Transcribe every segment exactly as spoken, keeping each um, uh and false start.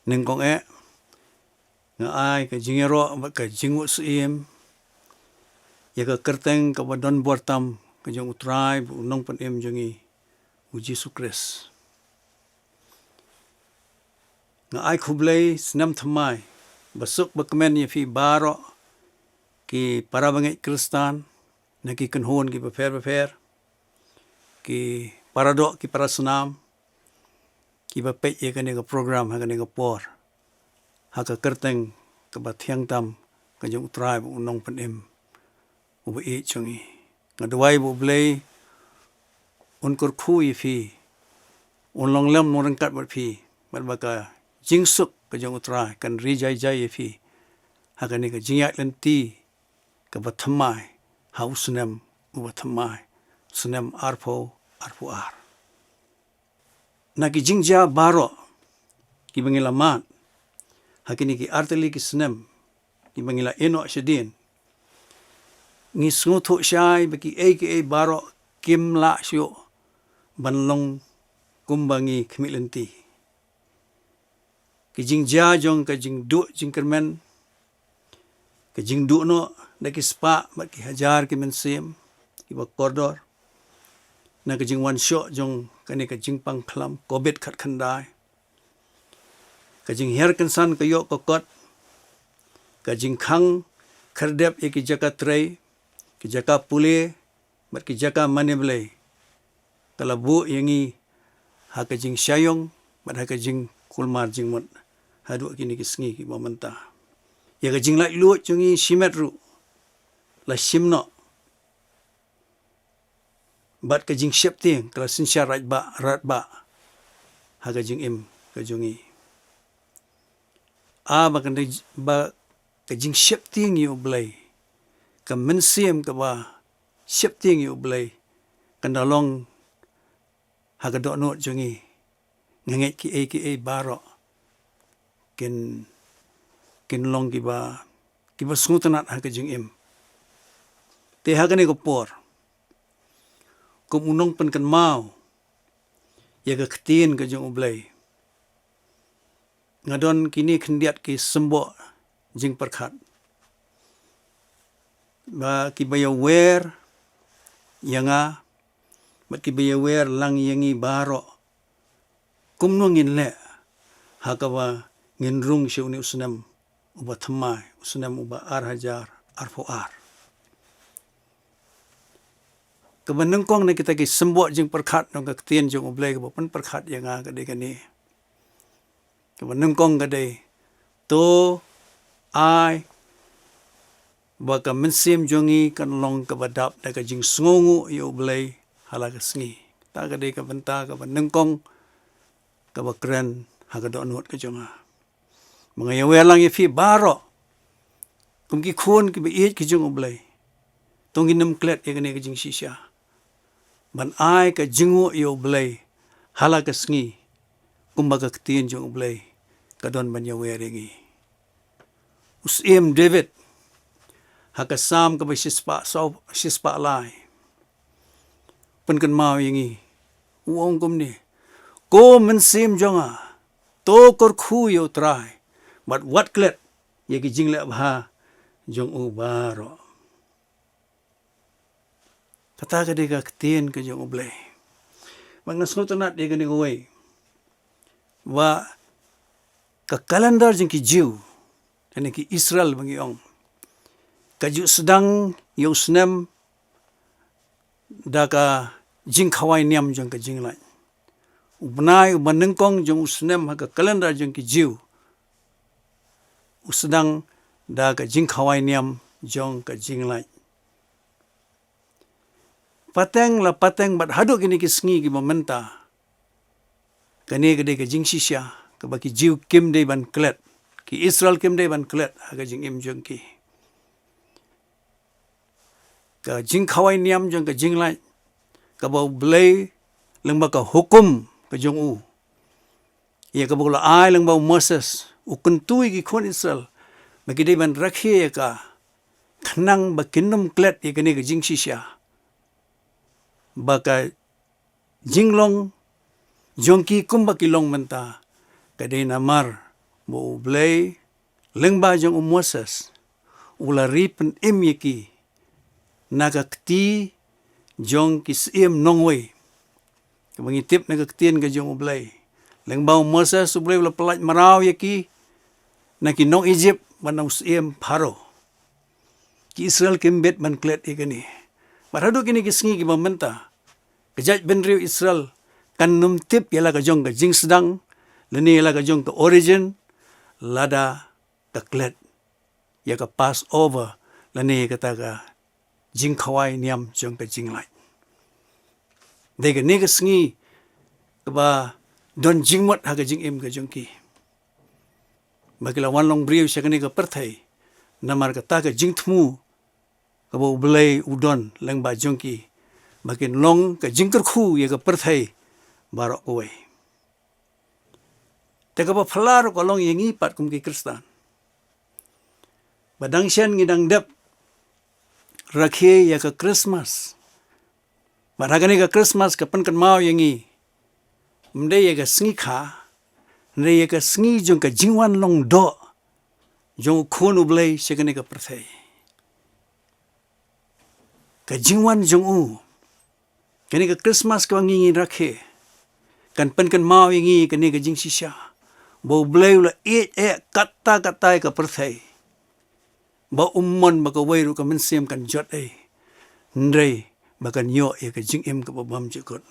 Nyngkong eh, nga ai ka jingïaroh bad ka jingmut syiem ïa ka kyrteng kaba don bor tam ka jong U Trai bad U Nongpynim jong ngi, U Jisu Khrist. Nga ai khublei snem thymmai basuk bakmen ïa phi baroh, ki para bangeit Khristan na ki kynhun kiba pher bapher, ki para doh, ki para snam, kiba peit ïa kane ka program ha kane ka por, ha ka kyrteng kaba thiang tam ka jong U Trai bad U Nongpynim uba ïeit jong ngi. Nga duwai ba U Blei un kyrkhu ïa phi, un long lem long ryngkat bad phi, bad ba ka jingsuk ka jong U Trai kan ri jai jai ïa phi ha kane ka jingïaid lynti kaba thymmai ha u snem uba thymmai, snem arphew arphew ar. Na ki jingjia baroh kiba ngi la mad ha kine ki artylli ki snem kiba ngi la ïehnoh shadien, ngi sngewthuh shai ba kiei kiei baroh kim lah shuh ban long kumba ngi khmih lynti. Ki jingjia jong ka jingduh jingkyrmen, ka jingduh noh da ki spah bad ki hajar ki mynsiem kiba kordor na ka jingwan shoh jong kane ka jingpang khlam Covid khatkhyndai, ka jinghiar kynsan ka ïoh ka kot, ka jingkhang khyrdep ïa ki jaka trei, ki jaka pule bad ki jaka mane Blei, ka la buh ïa ngi ha ka jingshah ïong bad ha ka jingkulmar jingmut haduh kine ki sngi kiba mynta. Ïa ka jinglaitluid jong ngi shimet ruh la shim noh, bad ka jingsheptieng ka la synshar radbah radbah ha ka jingim ka jong ngi. A ba ka, ba ka jingsheptieng ïa U Blei, ka mynsiem kaba sheptieng ïa U Blei kan da long ha ka dohnud jong ngi. Nga ngeit kiei kiei baroh kin, kin long kiba, kiba sngewtynnat ha ka jingim. Te ha kane ka por, kum u nongpynkynmaw ïa ka ktien ka jong U Blei, nga don kine khyndiat ki symboh jingpyrkhat ba kiba ïawer ïa nga bad kiba ïawer lang ïa ngi baroh. Kumno ngin leh ha kaba ngin rung sha une u snem uba thymmai, u snem uba ar hajar arphew ar? Kaba nyngkong na kita ki symboh jingpyrkhat jong ka ktien jong U Blei kaba pynpyrkhat ïa nga ka dei kane. Kaba nyngkong ka dei, to ai ba ka mynsiem jong ngi kan long kaba dap da ka jingsngewnguh ïa U Blei ha la ka sngi. Ta ka dei ka bynta kaba nyngkong kaba kren ha ka dohnud ka jong nga. Ba nga ïawer lang ïa phi baroh kum ki khun kiba ïeit ki jong U Blei, to ngin ym klet ïa kane ka jingshisha ban ai ka jingnguh ïa U Blei ha la ka sngi, kumba ka ktien jong U Blei ka don ban ïawer ïa ngi. U Syiem David ha ka Salm kaba shispah saw, shispah lai, pynkynmaw ïa ngi, u ong kumne: Ko mynsiem jong nga, to kyrkhu ïa U Trai, bad wat klet ïa ki jingleh bha jong u baroh. Kata ka dei ka ktien ka jong U Blei. Ba nga sngewtynnat ïa kane kawei, ba ka kalendar jong ki Jiw, lane ki Israel ba ngi ong, ka ju sdang ïa u snem da ka jingkhawai niam jong ka jinglait. U bnai uba nyngkong jong u snem ha ka kalendar jong ki Jiw u sdang da ka jingkhawai niam jong ka jinglait. Pateng la pateng bad haduh kine ki sngi kiba mynta, kane ka dei ka jingshisha kaba ki Jiw kim dei ban klet, ki Israel kim dei ban klet ha ka jingim jong ki. Ka jingkhawai niam jong ka jinglait, kaba U Blei lyngba ka hukum ka jong u, ïa kaba u la ai lyngba u Moses, u kyntu ïa ki khun Israel ba ki dei ban rakhe ïa ka, khnang ba kin ym klet ïa kane ka jingshisha, ba ka jinglong jong ki kumba ki long mynta ka dei namar ba U Blei lyngba jong u Moses u la ri pynim ïa ki na ka kti jong ki syiem nongwei. Kaba ngi tip na ka ktien ka jong U Blei, lyngba u Moses U Blei u la pyllait mraw ïa ki na ki nong Egypt bad na u syiem Pharaoh. Ki Israel kim bit ban klet ïa kane. Bad haduh kine ki sngi kiba mynta, ka jaitbynriew Israel kan nym tip ïa la ka jong ka jingsdang lane ïa la ka jong ka origin, lada ka klet ïa ka Passover lane ïa kata ka jingkhawai niam jong ka jinglait. Dei kane ka sngi kaba don jingmut ha ka jingim ka jong ki, ba ki la wan long briew sha kane ka pyrthei namar kata ka jingthmu kaba U Blei u don lyngba jong ki, ba kin long ka jingkyrkhu ïa ka pyrthei baroh kawei. Te kaba phylla ruh ka long ïa ngi pat kum ki Khristan, ba dang shen ngi dang dep rakhe ïa ka Christmas. Bad ha kane ka Christmas ka pynkynmaw ïa ngi, ym dei ïa ka sngi kha, hynrei ïa ka sngi jong ka jingwan long doh jong U Khun U Blei sha kane ka pyrthei. Ka jingwan jong u, kane ka Christmas kaba ngi ngin rakhe, kan pynkynmaw ïa ngi kane ka jingshisha, ba U Blei u la ïeit eh katta katta ïa ka pyrthei, ba um mon ba kawei ruh ka mynsiem kan jot ei, hynrei ba kan ïoh ïa ka jingim kaba bymjukut.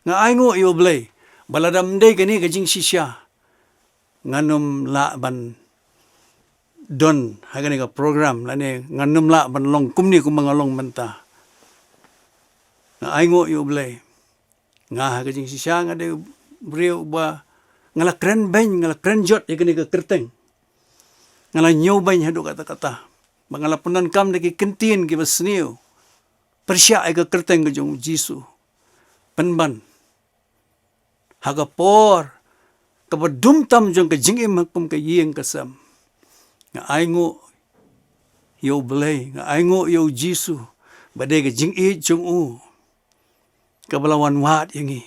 Nga ainguh ïa U Blei ba lada ym dei kane ka jingshisha, ngan ym lah ban don ha kane ka program lane ngan ym lah ban long kumne kumba nga long mynta. Nga ainguh ïa U Blei. Nga ha ka jingshisha nga dei u briew uba nga la kren beiñ, nga la kren jot ïa kane ka kyrteng. Nga la ñiew beiñ haduh katta katta, ba nga la pyndonkam da ki kyntien kiba sniew pyrshah ïa ka kyrteng ka jong U Jisu. Pynban ha ka por kaba dum tam jong ka jingim ha kum ka ïing ka sem, nga ainguh ïa U Blei, nga ainguh ïa U Jisu, ba dei ka jingïeit jong u kaba la wan wad ïa ngi.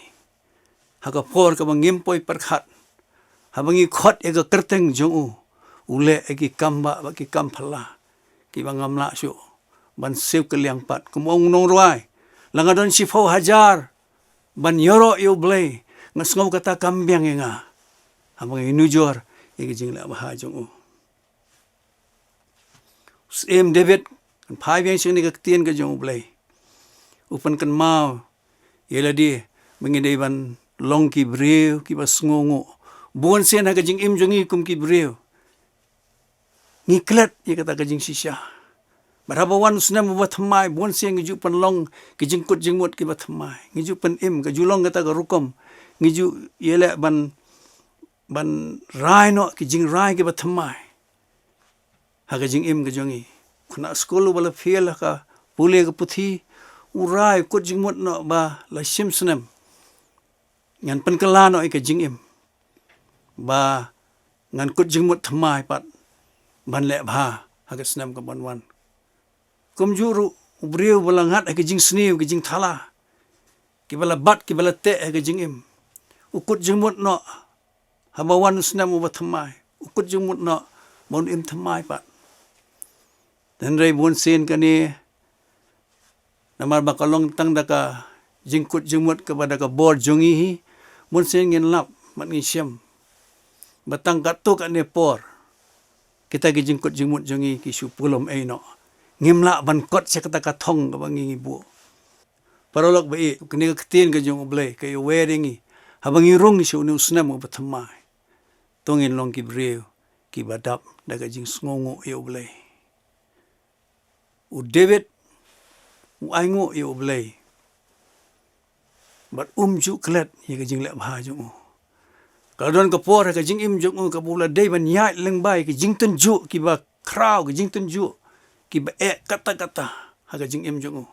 Ha ka por kaba ngim poi pyrkhat, haba ngi khot ïa ka kyrteng jong u, u leh ïa ki kam bah bad ki kam phylla kiba ngam lah shuh ban siew kylliang pat. Kum ong u nongrwai, la nga don shiphew hajar ban ïaroh ïa U Blei, nga sngew kata kam biang ïa nga haba ngi nujor ïa ka jingleh bha jong u. U Syiem David, kan phai biang sha kane ka ktien ka jong U Blei, u pynkynmaw ïa lade ba ngi dei ban long ki briew kiba sngewnguh. Bun sien ha ka jingim jong ngi kum ki briew, ngi klet ïa kata ka jingshisha. Bad haba wan u snem uba thymmai, bun sien ngi ju pynlong ki jingkut jingmut kiba thymmai, ngi ju pynim, ka ju long kata ka rukom, ngi ju ïaleh ban, ban rai noh ki jingrai kiba thymmai ha ka jingim ka jong ngi. Khynnah skul uba la fail ha ka pule ka puthi, u rai, u kut jingmut noh ba la shim snem ngan pynkylla noh ïa ka jingim, ba ngan kut jingmut thymmai pat ban leh bha ha ka snem kaban wan. Kumjuh ruh u briew ba la ngat ha ka jingsniew, ka jingthala, kiba la bat, kiba la teh ha ka jingim, u kut jingmut noh haba wan u snem uba thymmai, u kut jingmut noh ba un im thymmai pat. Hynrei bun sien kane, namar ba ka long tang da ka jingkut jingmut kaba da ka bor jong ngi hi, bun sien ngin lap bad ngin shem ba tang katto katne por kita ki jingkut jingmut jong ngi ki shu pulom ei noh. Ngim lah ban kot sha kata ka thong kaba ngi ngi buh. Paralok ba ïeit, kane ka ktien ka jong U Blei ka ïawer ïa ngi haba ngi rung sha une u snem uba thymmai. To ngin long ki briew kiba dap da ka jingsngewnguh ïa U Blei. U David u ainguh ïa U Blei bad um ju klet ïa ka jingleh bha jong u. Ka la don ka por ha ka jingim jong u kaba u la dei ban ïaid lyngba ïa ki jingtynjuh kiba khraw, ki jingtynjuh kiba eh katta katta ha ka jingim jong u.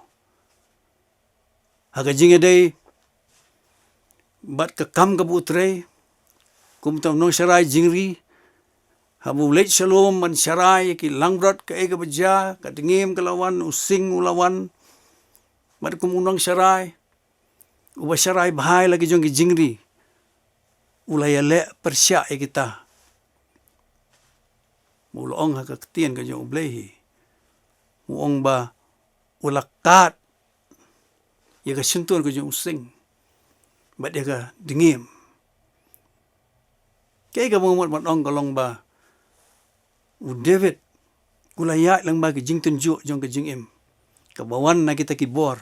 Ha ka jingïadei bad ka kam kaba u trei kum uta u nongsharai jingri, haba u leit shalom ban sharai ïa ki langbrot kaei kaba jia, ka dngiem ka la wan, u sing u la wan, bad kum u nongsharai uba sharai bha ïa la ki jong ki jingri, u la ïaleh pyrshah ïa kita Ba u la ong ha ka ktien ka jong U Blei hi. U ong ba u la kad ïa ka shyntur ka jong u sing bad ïa ka dngiem. Kaei kaba nga mut ban ong ka long ba u David u la ïaid lyngba ki jingtynjuh jong ka jingim kaba wan na kita ki bor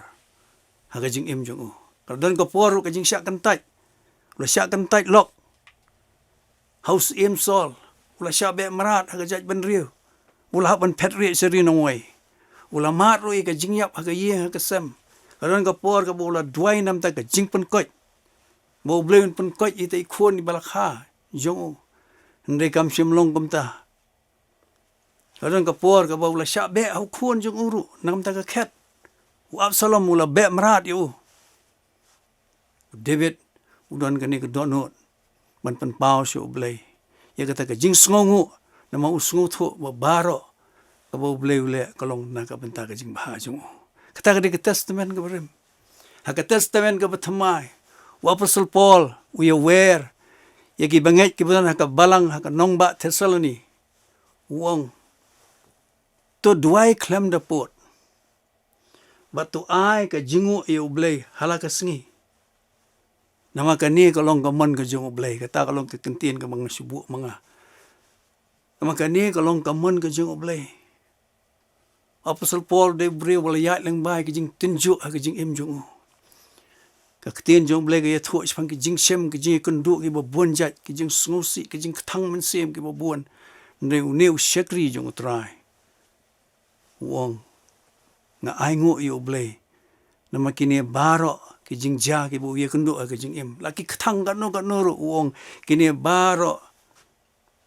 ha ka jingim jong u. Ka la don ka por ruh ka jingshah kyntait, u la shah kyntait lok ha u syiem Saul, u la shah beh mrad ha ka jaitbynriew, u la hap ban phet rieh sha ri nongwei, u la mad ruh ïa ka jingïap ha ka ïing ha ka sem. Ka la don ka por kaba u la duwai na ka bynta ka jingpynkoit, ba U Blei un pynkoit ïa ita i khun iba la kha jong u. Hynrei kam shym long kumta. Ka la don ka por kaba u la shah beh ha u khun jong u ruh na ka bynta ka khet. U Absalom u la beh mrad ïa u. U David u don kane ka dohnud ban pynpaw sha U Blei ïa kata ka jingsngewnguh, namar u sngewthuh ba baroh kaba U Blei u leh ka long na ka bynta ka jingbha jong u. Kata ka dei ka testament kaba rim. Ha ka testament kaba thymmai, u Apostol Paul u ïawer ïa ki bangeit kiba don ha ka balang ha ka nongbah Thessaloni. U ong, to duwai khlem da pud bad to ai ka jingnguh ïa U Blei ha la ka sngi. Namar kane ka long ka mon ka jong U Blei, kata ka long ka kyntien kaba nga shu buh ma nga. Namar kane ka long ka mon ka jong U Blei. Apostol Paul u dei u briew ba la ïaid lyngba ïa ka jingtynjuh ha ka jingim jong u. Ka ktien jong U Blei ka ïathuh shaphang ki jingshem, ki jingïakynduh kiba bun jait, ki jingsngewsih, ki jingkthang mynsiem kiba bun. Hynrei une u shakri jong U Trai u ong, nga ainguh ïa U Blei namar kine baroh ki jingjia kiba u ïakynduh ha ka jingim. La ki kthang katno katno ruh, u ong, kine baroh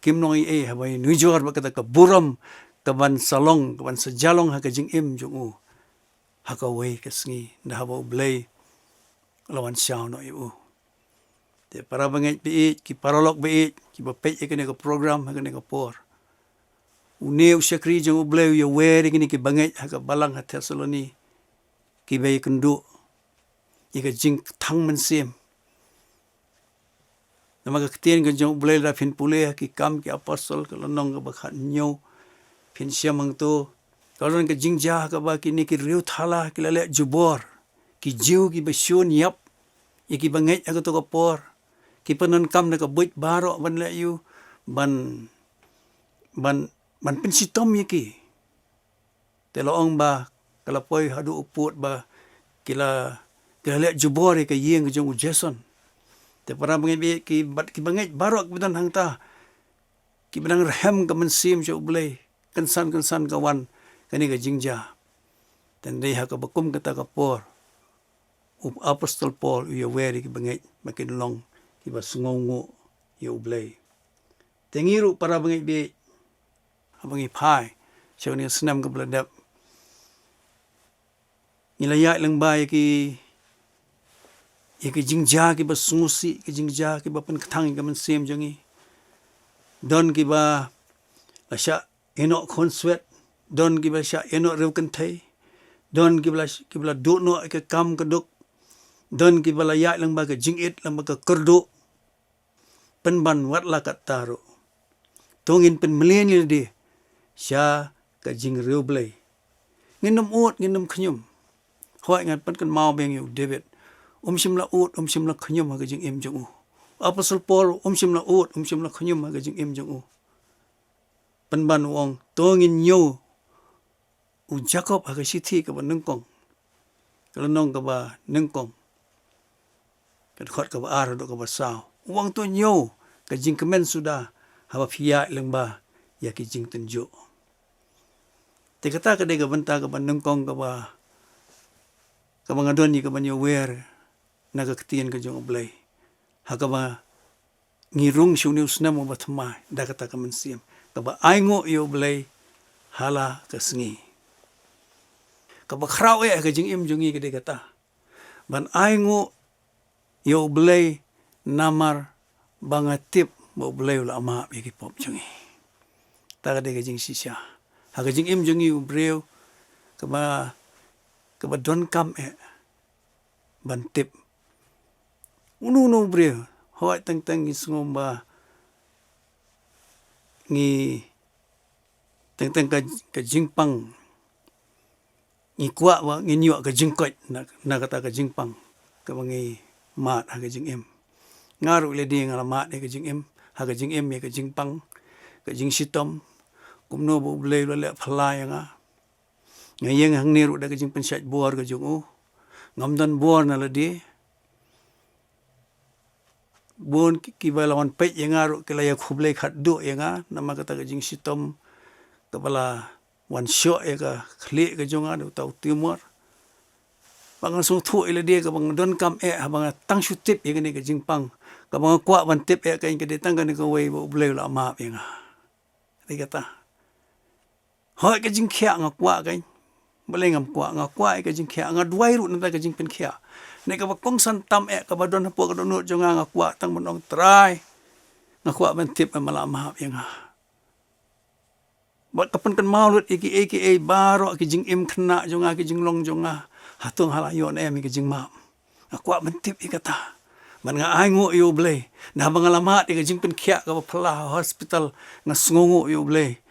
kim long ei ei haba ïanujor bad kata ka burom kaban sa long, kaban sa ïalong ha ka jingim jong u ha kawei ka sngi, da haba U Blei u la wan shaw noh ïa u. Te para bangeit ba ïeit, ki paralok ba ïeit kiba peit ïa kane ka program ha kane ka por, une u shakri jong U Blei u ïawer ïa kine ki bangeit ha ka balang ha Thessaloni kiba ïakynduh ïa ka jingkthang mynsiem. Namar ka ktien ka jong U Blei, lada phin pule ha Ki Kam ki Apostol ka lynnong kaba khathynñiew, phin shem hangto, ka don ka jingjia kaba kine ki riewthala ki la leh jubor, ki Jiw kiba shun ïap ïa ki bangeit ha kato ka por, ki pyndonkam da ka buit baroh ban leh ïa u, ban, ban, ban pynshitom ïa ki. Te la ong ba ka la poi haduh u pud ba ki la, ki la leh jubor ïa ka ïing ka jong u Jason. Te para bangeit ba ïeit, ki bad ki bangeit baroh kiba don hangta kiba dang rhem ka mynsiem sha U Blei, kynsan kynsan ka wan kane ka jingjia. Te hynrei ha kaba kum kata ka por, u Apostol Paul u ïawer ïa ki bangeit ba kin long kiba sngewnguh ïa U Blei. Te ngi ruh para bangeit ba ïeit, haba ngi phai sha kane ka snem kaba la dep, ngi la ïaid lyngba ïa ki, ïa ki jingjia kiba sngewsih, ki jingjia kiba pynkthang ïa ka mynsiem jong ngi. Don kiba la shah ïehnoh khun swet, don kiba la shah ïehnoh riewkynthei, don kiba la, kiba la duh noh ïa ka kam ka duk, don kiba la ïaid lyngba ka jingit, lyngba ka kyrduh. Pynban wat la katta ruh, to ngin pynmlien ïa lade sha ka jingriewblei. Ngin ym ud, ngin ym khñium. Hooid, ngan pynkynmaw biang ïa u David. Um shym la ud, um shym la khñium ha ka jingim jong u. Apostol Paul um shym la ud, um shym la khñium ha ka jingim jong u. Pynban u ong, to ngin ñiew u Jakob ha ka shithi kaba nyngkong, ka lynnong kaba nyngkong, ka dkhot kaba ar haduh kaba saw. U ong to ñiew ka jingkmen suda haba phi ïaid lyngba ïa ki jingtynjuh. Te kata ka dei ka bynta kaba nyngkong kaba, kaba nga don ïa kaban ïawer na ka ktien ka jong U Blei, ha kaba ngi rung sha une u snem uba thymmai da kata ka mynsiem kaba ainguh ïa U Blei ha la ka sngi. Kaba khraw eh ha ka jingim jong ngi ka dei kata, ban ainguh ïa U Blei namar ba nga tip ba U Blei u la map ïa ki pop jong ngi. Kata ka dei ka jingshisha ha ka jingim jong ngi, u briew kaba, kaba donkam eh ban tip. Uno uno u briew, hooid, teng teng ngi sngew ba ngi, Teng teng ka, ka jingpang. Ngi kwah ba ngin ïoh ka jingkoit na, na kata ka jingpang kaba ngi mad ha ka jingim. Nga ruh lade nga la mad ïa ka jingim, ha ka jingim ïa ka jingpang, ka jingshitom. Kumno ba U Blei u la leh phylla ïa nga. Nga ïeng hangne ruh da ka jingpynshait bor ka jong u. Ngam don bor na lade. Bun ki, kiba la wan peit ïa nga ruh ki la ïa khublei khatduh ïa nga namar kata ka jingshitom kaba la wan shoh ïa ka khlieh ka jong nga da uta u tumor. Ba nga sngewthuh ïa lade kaba nga donkam eh haba nga tang shu tip ïa kane ka jingpang. Kaba nga kwah ban tip eh ka dei tang kane kawei ba U Blei u la map ïa nga. Dei kata. Hooid ka jingkhiah nga kwah ka. Balei ngam kwah, nga kwah ïa ka jingkhiah, nga duwai ruh na ka jingpynkhiah. Ne kaba kongsan tam eh kaba don hapoh ka dohnud jong nga, nga kwah tang ban ong Trai. Nga kwah ban tip eh me la map ïa nga. Bad ka pynkynmaw lut ïa kiei kiei baroh ki jingim khynnah jong nga, ki jinglong jong nga. Hato nga la ïoh ne em ïa ka jingmap. Nga kwah ban tip ïa kata. Bad nga ainguh ïa U Blei. Naba nga la mad ïa ka jingpynkhiah kaba phylla ha hospital, nga sngewnguh ïa U Blei.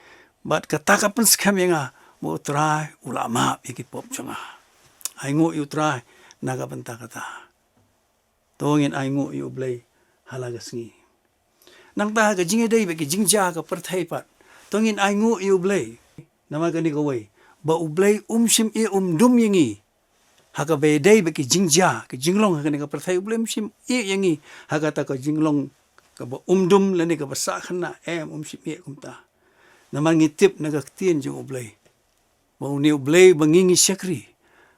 Bad kata ka pynskhem ïa nga ba U Trai u la map ïa ki pop jong nga. Ainguh ïa U Trai na ka bynta kata. To ngin ainguh ïa U Blei ha la ka sngi. Nangta ha ka jingïadei bad ki jingjia ka pyrthei pat, to ngin ainguh ïa U Blei. Namar kane kawei, ba U Blei um shym ïeh um dum ïa ngi. Ha kaba ïadei bad ki jingjia, ki jinglong ha kane ka pyrthei, U Blei um shym ïeh ïa ngi ha kata ka jinglong kaba um dum lane kaba sah khynnah, em, um shym ïeh kumta. Namar ngi tip na ka ktien jong U Blei ba une U Blei ba ngi ngi shakri.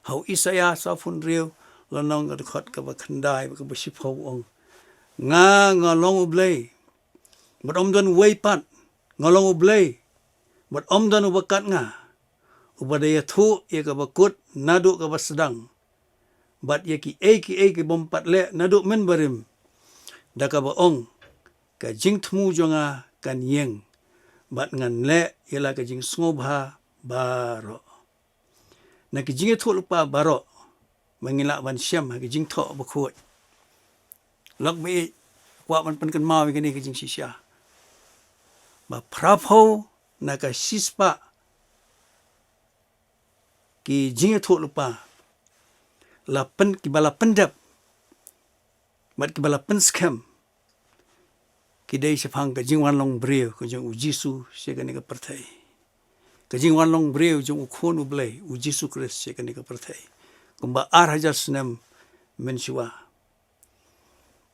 Ha u Isaïah sawphew hynriew, lynnong ka dkhot kaba khyndai bad kaba shiphew u ong, nga, nga long U Blei, bad ym don uwei pat, nga long U Blei, bad ym don uba kat nga, uba da ïathuh ïa kaba kut naduh kaba sdang, bad ïa kiei kiei ki bym pat leh naduh mynbarim, da kaba ong, ka jingthmu jong nga kan ïeng, bad ngan leh ïa la ka jingsngewbha baroh. Na ki jingïathuhlypa baroh ba ngi lah ban shem ha ki jingthoh bakhuid. Lok ba ïeit, kwah ban pynkynmaw ïa kane ka jingshisha, ba phraphew na ka shispah ki jingïathuhlypa la pyn, kiba la pyndep bad kiba la pynskhem, ki dei shaphang ka jingwan long briew ka jong U Jisu sha kane ka pyrthei. Ka jingwan long briew jong U Khun U Blei, U Jisu Khrist, sha kane ka pyrthei. Kumba ar hajar snem mynshuwa.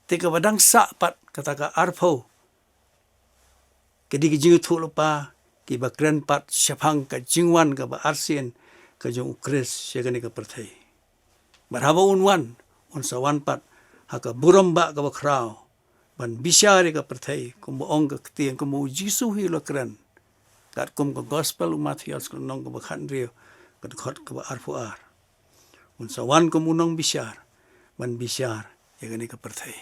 Te kaba dang sah pat kata ka arphew, ka dei ka jingïathuhlypa kiba kren pat shaphang ka jingwan kaba arsien ka jong U Khrist sha kane ka pyrthei. Bad haba un wan, un sa wan pat ha ka burom bah kaba khraw, ban bishar ïa ka pyrthei, kumba ong ka ktien, kumba U Jisu hi u la kren. Katkum ka Gospel u Mathaios, ka lynnong kaba khathynriew, ka dkhot kaba arphew ar. Un sa wan kum u nongbishar ban bishar ïa kane ka pyrthei.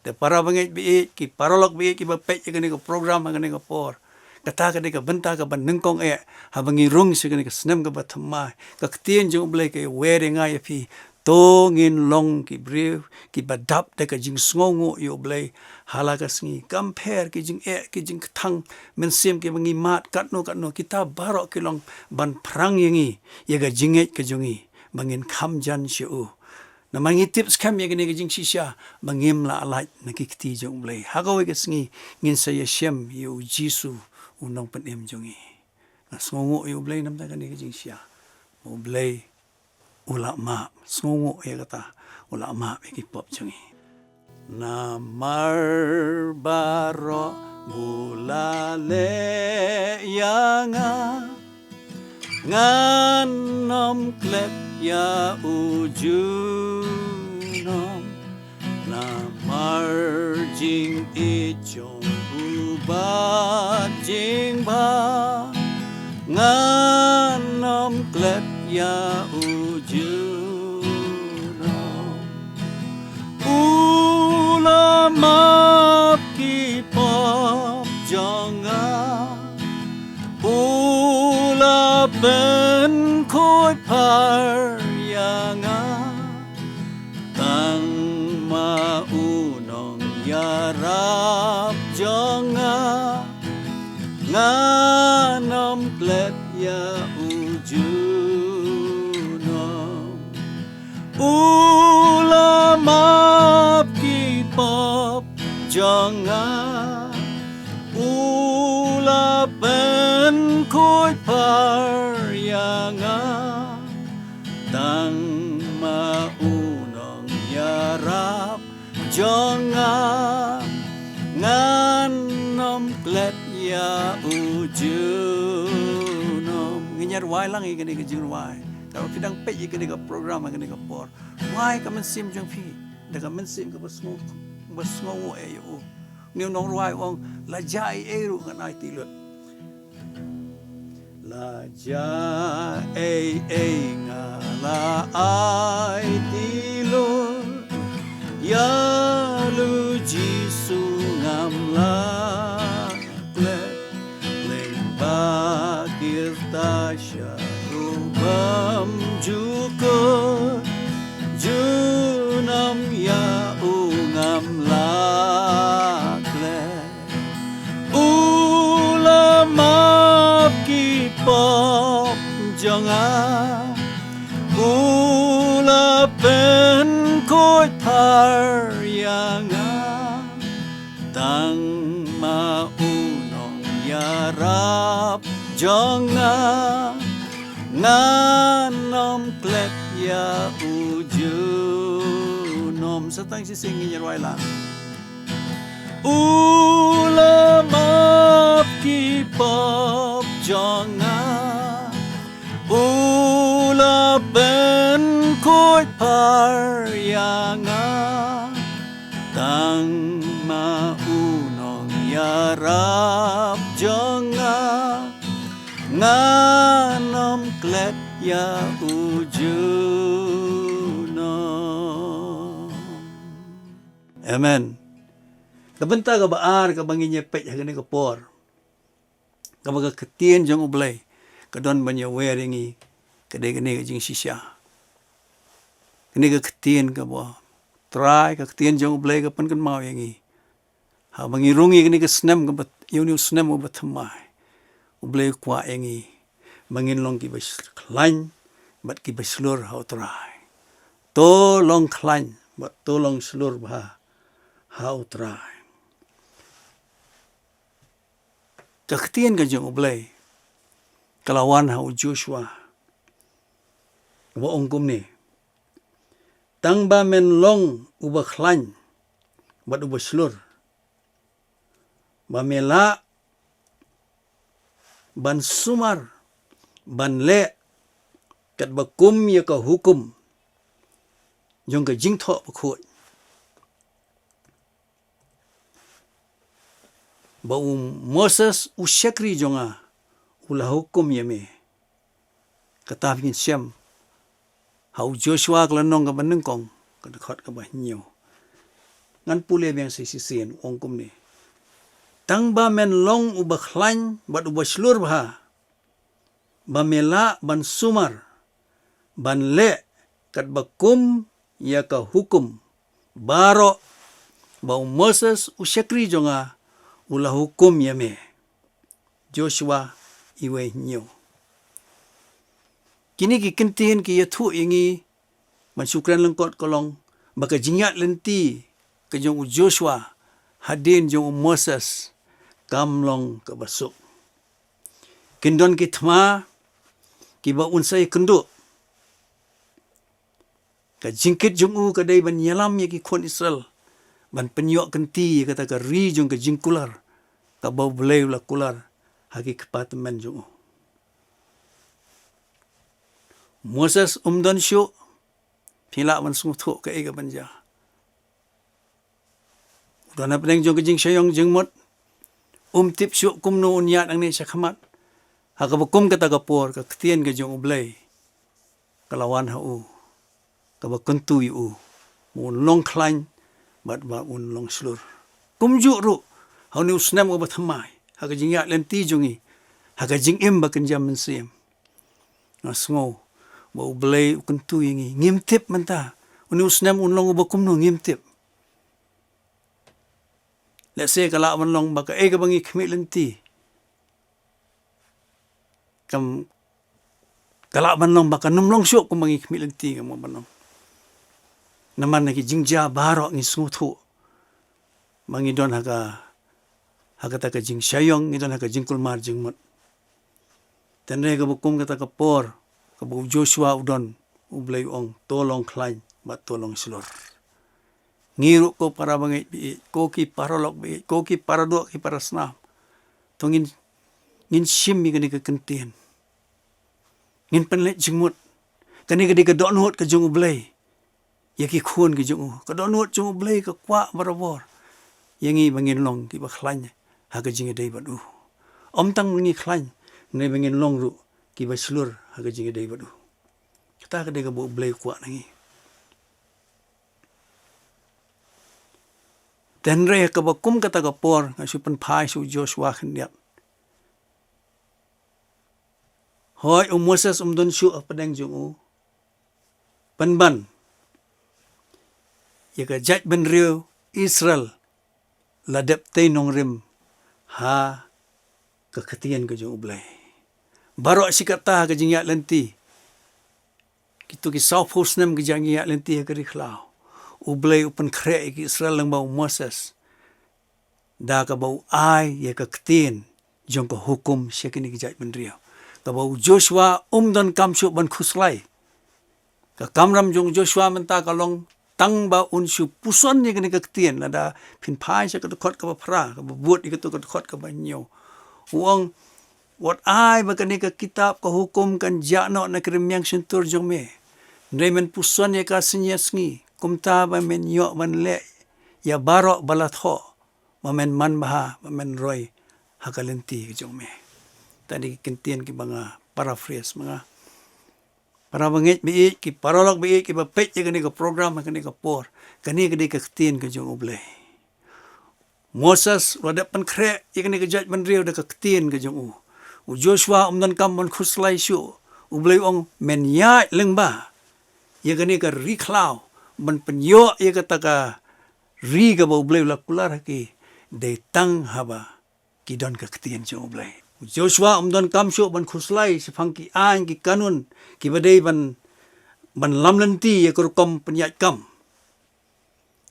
Te para bangeit baieit, ki paralok baieit kiba peit ïa kane ka program ha kane ka por, kata ka dei ka bynta kaba nyngkong eh haba ngi rung sha kane ka snem kaba thymmai. Ka ktien jong U Blei ka ïawer ïa nga ïa phi, to ngin long ki briew kiba dap da ka jingsngewnguh ïa U Blei ha la ka sngi. Kam pher ki jingeh, ki jingkthang mynsiem kiba ngi mad katno katno, kita baroh ki long ban phrang ïa ngi, ïa ka jingngeit ka jong ngi, ba ngin kham jan sha u. Namar ngi tip skhem ïa kane ka jingshisha ba ngim lah lait na ki kti jong U Blei. Ha kawei ka sngi ngin sa ïashem ïa U Jisu, U Nongpynim jong ngi. Nga sngewnguh ïa U Blei namar kane ka jingshisha. U Blei u la map, sngewnguh ïa kata, u la map ïa ki pop jong ngi. Namar baroh ba u la leh ïa nga, ngan ym klet ïa u junom. Namar jingïeit jong u bad jingbha, ngan ym klet ïa u junom. U la map ki pop jong nga, u la pynkhuid par ïa nga. Tang ma u nongïarap jong nga, ngan ym klet jong nga, u la pynkhuid par ïa nga. Tang ma u nongïarap jong nga, ngan ym klet ïa u junom. Ngin ïa rwai lang ïa kane ka jingrwai. Te phi dang peit ïa kane ka program ha kane ka por, rwai ka mynsiem jong phi da ka mynsiem kaba sngew, ba sngew eh ïa u. Une u nongrwai u ong, la jia ei ei ruh ngan aiti lut. La jia ei ei nga la aiti lut, ïa u Jisu ngam lah klet. Lyngba kyrta sha u bymjukut, junom ïa u ngam lah klet. U la map ki pop jong nga, u la pynkhuid par ïa nga. Tang ma u nongïarap jong nga, ngan ym klet ïa u junom. Sa tang shisien ngin ïa rwai lang. U la map ki pop jong nga, u la pynkhuid par ïa nga. Tang ma u nongïarap jong nga, ngan ym klet ïa u junom. Amen. Ka bynta kaba ar kaba ngin ïa peit ha kane ka por, kaba ka ktien jong U Blei ka don ban ïa wer ïa ngi, ka dei kane ka jingshisha. Kane ka ktien kaba Trai, ka ktien jong U Blei ka pynkynmaw ïa ngi. Haba ngi rung ïa kane ka snem kaba, ïa une u snem uba thymmai, U Blei u kwah ïa ngi ba ngin long kiba khlaiñ bad kiba shlur ha U Trai. To long khlaiñ bad to long shlur bha ha U Trai. Ka ktien ka jong U Blei ka la wan ha u Joshua, ba ong kumne: Tang ba men long uba khlaiñ bad uba shlur, ba me lah ban sumar ban leh katba kum ïa ka hukum jong ka jingthoh bakhuid, ba u Moses u shakri jong nga u la hukum ïa me. Kata phin shem ha u Joshua ka lynnong kaba nyngkong, ka dkhot kaba hynñiew. Ngan pule biang sa shisien, u ong kumne: Tang ba men long uba khlaiñ bad uba shlur bha, ba me lah ban sumar ban leh katba kum ïa ka hukum baroh ba u Moses u shakri jong nga u la hukum ïa me. Joshua iwei hynñiew. Kine ki kyntien ki ïathuh ïa ngi ban shu kren lyngkot ka long ba ka jingïaid lynti ka jong u Joshua hadien jong u Moses kam long kaba suk. Kin don ki thma kiba un sa ïakynduh. Ka jingkit jong u ka dei ban ïalam ïa ki khun Israel ban pynïoh kynti ïa kata ka ri jong ka jingkular kaba U Blei u la kular ha ki kpa tymmen jong u. Moses um don shuh, phi lah ban sngewthuh kaei ka ban jia. U don hapdeng jong ka jingshah ïong jingmut, um tip shuh kumno un ïaid nangne sha khmat. Ha kaba kum kata ka por, ka ktien ka jong U Blei ka la wan ha u, kaba kyntu ïa u ba un long khlaiñ bad ba un long shlur. Kumjuh ruh ha une u snem uba thymmai, ha ka jingïaid lynti jong ngi, ha ka jingim ba kynja mynsiem, nga sngew ba U Blei u kyntu ïa ngi. Ngim tip mynta une u snem un long uba kumno, ngim tip. Lehse ka lah ban long ba kaei kaba ngi khmih lynti kam, ka lah ban long ba kan ym long shuh kumba ngi khmih lynti, kam ban long. Namar na ki jingjia baroh ngi sngewthuh ma ngi don ha ka, ha kata ka jingshah ïong, ngi don ha ka jingkulmar jingmut. Tangba kaba kum kata ka por, kaba u Joshua u don, U Blei u ong, to long khlaiñ, bad to long shlur. Ngi ruh ko para bangeit baieit, ko ki paralok baieit, ko ki paradoh ki parasnam. To ngin, ngin shim ïa kane ka kyntien. Ngin pynleit jingmut. Kane ka dei ka dohnud ka jong U Blei ïa ki khun ki jong u. Ka dohnud jong U Blei ka kwah barabor ïa ngi ba ngin long kiba khlaiñ ha ka jingïadei bad u. Ym tang ba ngi khlaiñ, ne ba ngin long ruh kiba shlur ha ka jingïadei bad u. Kata ka dei kaba U Blei u kwah na ngi. Te hynrei kaba kum kata ka por, nga shu pynphai sha u Joshua khyndiat. Hooid, u Moses um don shuh hapdeng jong u. Pynban ïa ka jaitbynriew Israel la dep tei nongrim ha ka ktien ka jong U Blei. Baroh shi katta ha ka jingïaid lynti, kito ki sawphew snem ki jingïaid lynti ha ka ri khlaw, U Blei u pynkhreh ïa ki Israel lyngba u Moses, da kaba u ai ïa ka ktien jong ka hukum sha kine ki jaitbynriew. Kaba u Joshua um donkam shuh ban khuslai. Ka kamram jong u Joshua mynta ka long tang ba un shu puson ïa kane ka ktien, lada phin phai sha ka dkhot kaba phra, kaba bud ïa kato ka dkhot kaba hynñiew. U ong, wat ai ba kane ka kitab ka hukum kan jah noh na ka rmiang shyntur jong me. Hynrei men puson ïa ka synñia sngi, kumta ba men ïoh ban leh ïa baroh ba la thoh, ba men manbha, ba men roi ha ka lynti ka jong me. Kata dei ki kyntien kiba nga paraphrase ma nga. Para bangeit baieit, ki paralok baieit kiba peit ïa kane ka program ha kane ka por. Kane ka dei ka ktien ka jong U Blei. Moses u la dep pynkhreh ïa kane ka jaitbynriew da ka ktien ka jong u. U Joshua um donkam ban khuslai shuh. U Blei u ong, men ïaid lyngba ïa kane ka ri khlaw ban pynïoh ïa kata ka ri kaba U Blei u la kular ha ki, dei tang haba ki don ka ktien jong U Blei. U Joshua um donkam shuh ban khuslai shaphang ki aiñ ki kanun kiba dei ban, ban lam lynti ïa ka rukom pynïaid kam,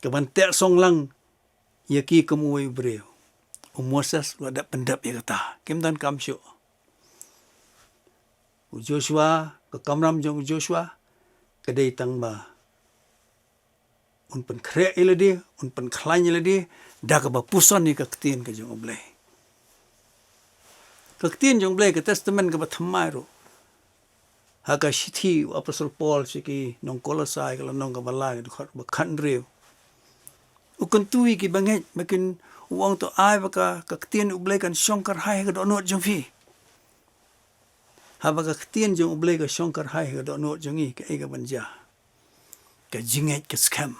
ka ban teh song lang ïa ki kum uwei u briew. U Moses u la dep pyndep ïa kata. Kim donkam shuh. U Joshua, ka kamram jong u Joshua ka dei tang ba un pynkhreh ïa lade, un pynkhlaiñ ïa lade da kaba puson ïa ka ktien ka jong U Blei. Ka ktien jong U Blei, ka Testament kaba thymmai ruh, ha ka shithi u Apostol Paul sha ki nong Kolosai, ka lynnong kaba lai, ka dkhot ba khathynriew, u kyntu ïa ki bangeit ba kin, u ong, to ai ba ka, ka ktien U Blei kan shong kyrhai ha ka dohnud jong phi. Haba ka ktien jong U Blei ka shong kyrhai ha ka dohnud jong ngi, kaei kaban jia? Ka jingngeit ka skhem.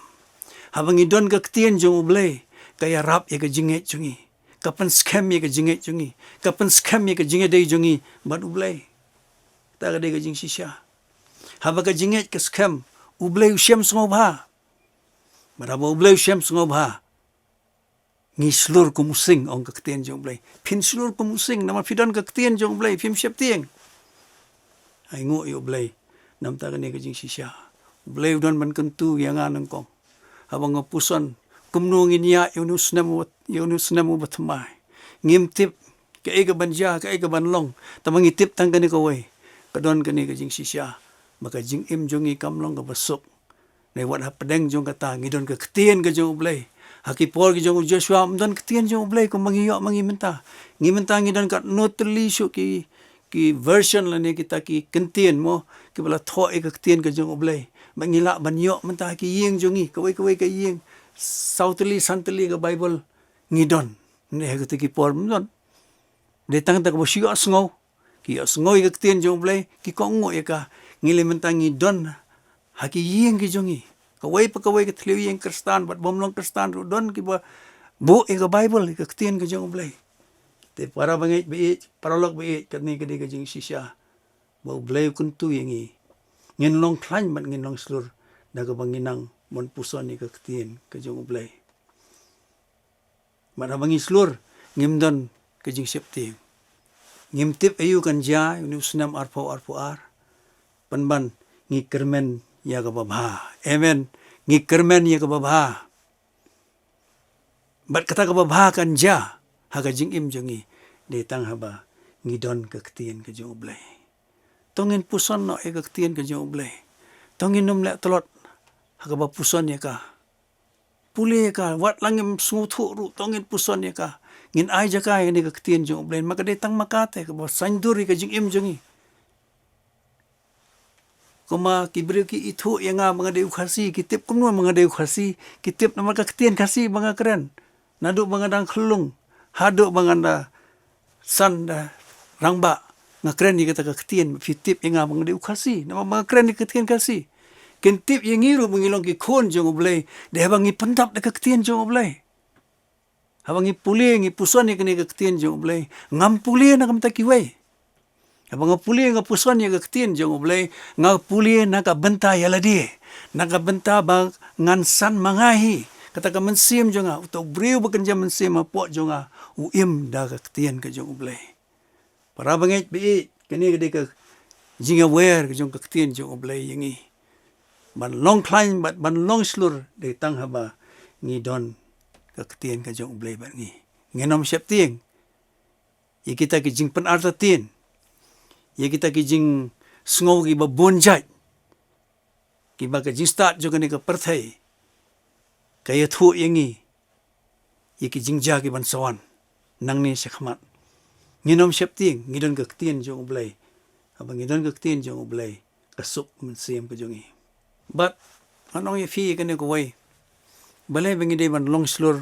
Haba ngi don ka ktien jong U Blei, ka ïarap ïa ka jingngeit jong ngi, ka pynskhem ïa ka jingngeit jong ngi, ka pynskhem ïa ka jingïadei jong ngi bad U Blei. Kata ka dei ka jingshisha. Haba ka jingngeit ka skhem, U Blei u shem sngewbha. Bad haba U Blei u shem sngewbha, ngi shlur kum u sing, ong ka ktien jong U Blei. Phin shlur kum u sing, namar phi don ka ktien jong U Blei, phim sheptieng. Ai nguh ïa U Blei namar kane ka jingshisha. U Blei u don ban kyntu ïa nga nyngkong. Haba nga puson, kumno ngin ïaid ïa une u snem u, ïa une u snem uba thymmai. Ngim tip kaei kaban jia, kaei kaban long. Tangba ngi tip tang kane kawei, ka don kane ka jingshisha, ba ka jingim jong ngi kam long kaba suk. Ngi wat hapdeng jong kata, ngi don ka ktien ka jong U Blei. Ha ki por ki jong u Joshua, ym don ktien jong U Blei kumba ngi ïoh ma ngi mynta. Ngi mynta ngi don katno tylli shuh ki, ki version lane kita ki kyntien mo, kiba la thoh ïa ka ktien ka jong U Blei. Ba ngi lah ban ïoh mynta ha ki ïing jong ngi, kawei kawei ka ïing, saw tylli, san tylli ka Baibl ngi don. Hynrei ha kito ki por ym don. Dei tang kata kaba shu ïohsngew. Ki ïohsngew ïa ka ktien jong U Blei, ki kohnguh ïa ka. Ngi lei mynta ngi don ha ki ïing ki jong ngi. Kawei pa kawei ka thliew ïing Khristan, bad bym long Khristan ruh don kiba buh ïa ka Baibl, ïa ka ktien ka jong U Blei. Te para bangeit baieit, paralok baieit, kane ka dei ka jingshisha ba U Blei u kyntu ïa ngi. Ngin long khlaiñ bad ngin long shlur da kaba ngi nang ban puson ïa ka ktien ka jong U Blei. Bad haba ngi shlur, ngim don ka jingsheptieng. Ngim tip aïu kan jia ïa une u snem arphew arphew ar. Pynban ngi kyrmen ïa kaba bha. Amen. Ngi kyrmen ïa kaba bha. Bad kata kaba bha kan jia ha ka jingim jong ngi, dei tang haba ngi don ka ktien ka jong U Blei. To ngin puson noh ïa ka ktien ka jong U Blei. To ngin ym leh tlot ha kaba puson ïa ka. Pule ïa ka, wat la ngim sngewthuh ruh, to ngin puson ïa ka. Ngin ai jaka ïa kane ka ktien jong U Blei, namar ka dei tang ma ka te kaba saiñdur ïa ka jingim jong ngi. Kumba ki briew ki ithuh ïa nga ba nga dei u Khasi, ki tip kumno ba nga dei u Khasi, ki tip namar ka ktien Khasi ba nga kren. Naduh ba nga dang khyllung haduh ba nga da san da rangbah, nga kren ïa kata ka ktien, phi tip ïa nga ba nga dei u Khasi namar ba nga kren ïa ka ktien Khasi. Kin tip ïa ngi ruh ba ngi long ki khun jong U Blei dei haba ngi pyndap da ka ktien jong U Blei. Haba ngi pule, ngi puson ïa kane ka ktien jong U Blei. Ngam pule na ka bynta kiwei. Haba nga pule, nga puson ïa ka ktien jong U Blei, nga pule na ka bynta ïa lade, na ka bynta ba ngan san ma nga hi. Kata ka mynsiem jong nga, uta u briew ba kynja mynsiem hapoh jong nga, u im da ka ktien ka jong U Blei. Para bangeit ba ïeit, kane ka dei ka jingaware ka jong ka ktien jong U Blei ïa ngi. Ban long khlaiñ bad ban long shlur dei tang haba ngi don ka ktien ka jong U Blei bad ngi. Ngin ym sheptieng ïa kita ki jingpynartatien, ïa kita ki jingsngew kiba bun jait, kiba ka jingstad jong kane ka pyrthei ka ïathuh ïa ngi ïa ki jingjia kiban sa wan nangne shakhmat. Ngin ym sheptieng, ngi don ka ktien jong U Blei. Haba ngi don ka ktien jong U Blei, ka suk mynsiem ka jong ngi. Bad ngan ong ïa phi kane kawei, balei ba ngi dei ban long shlur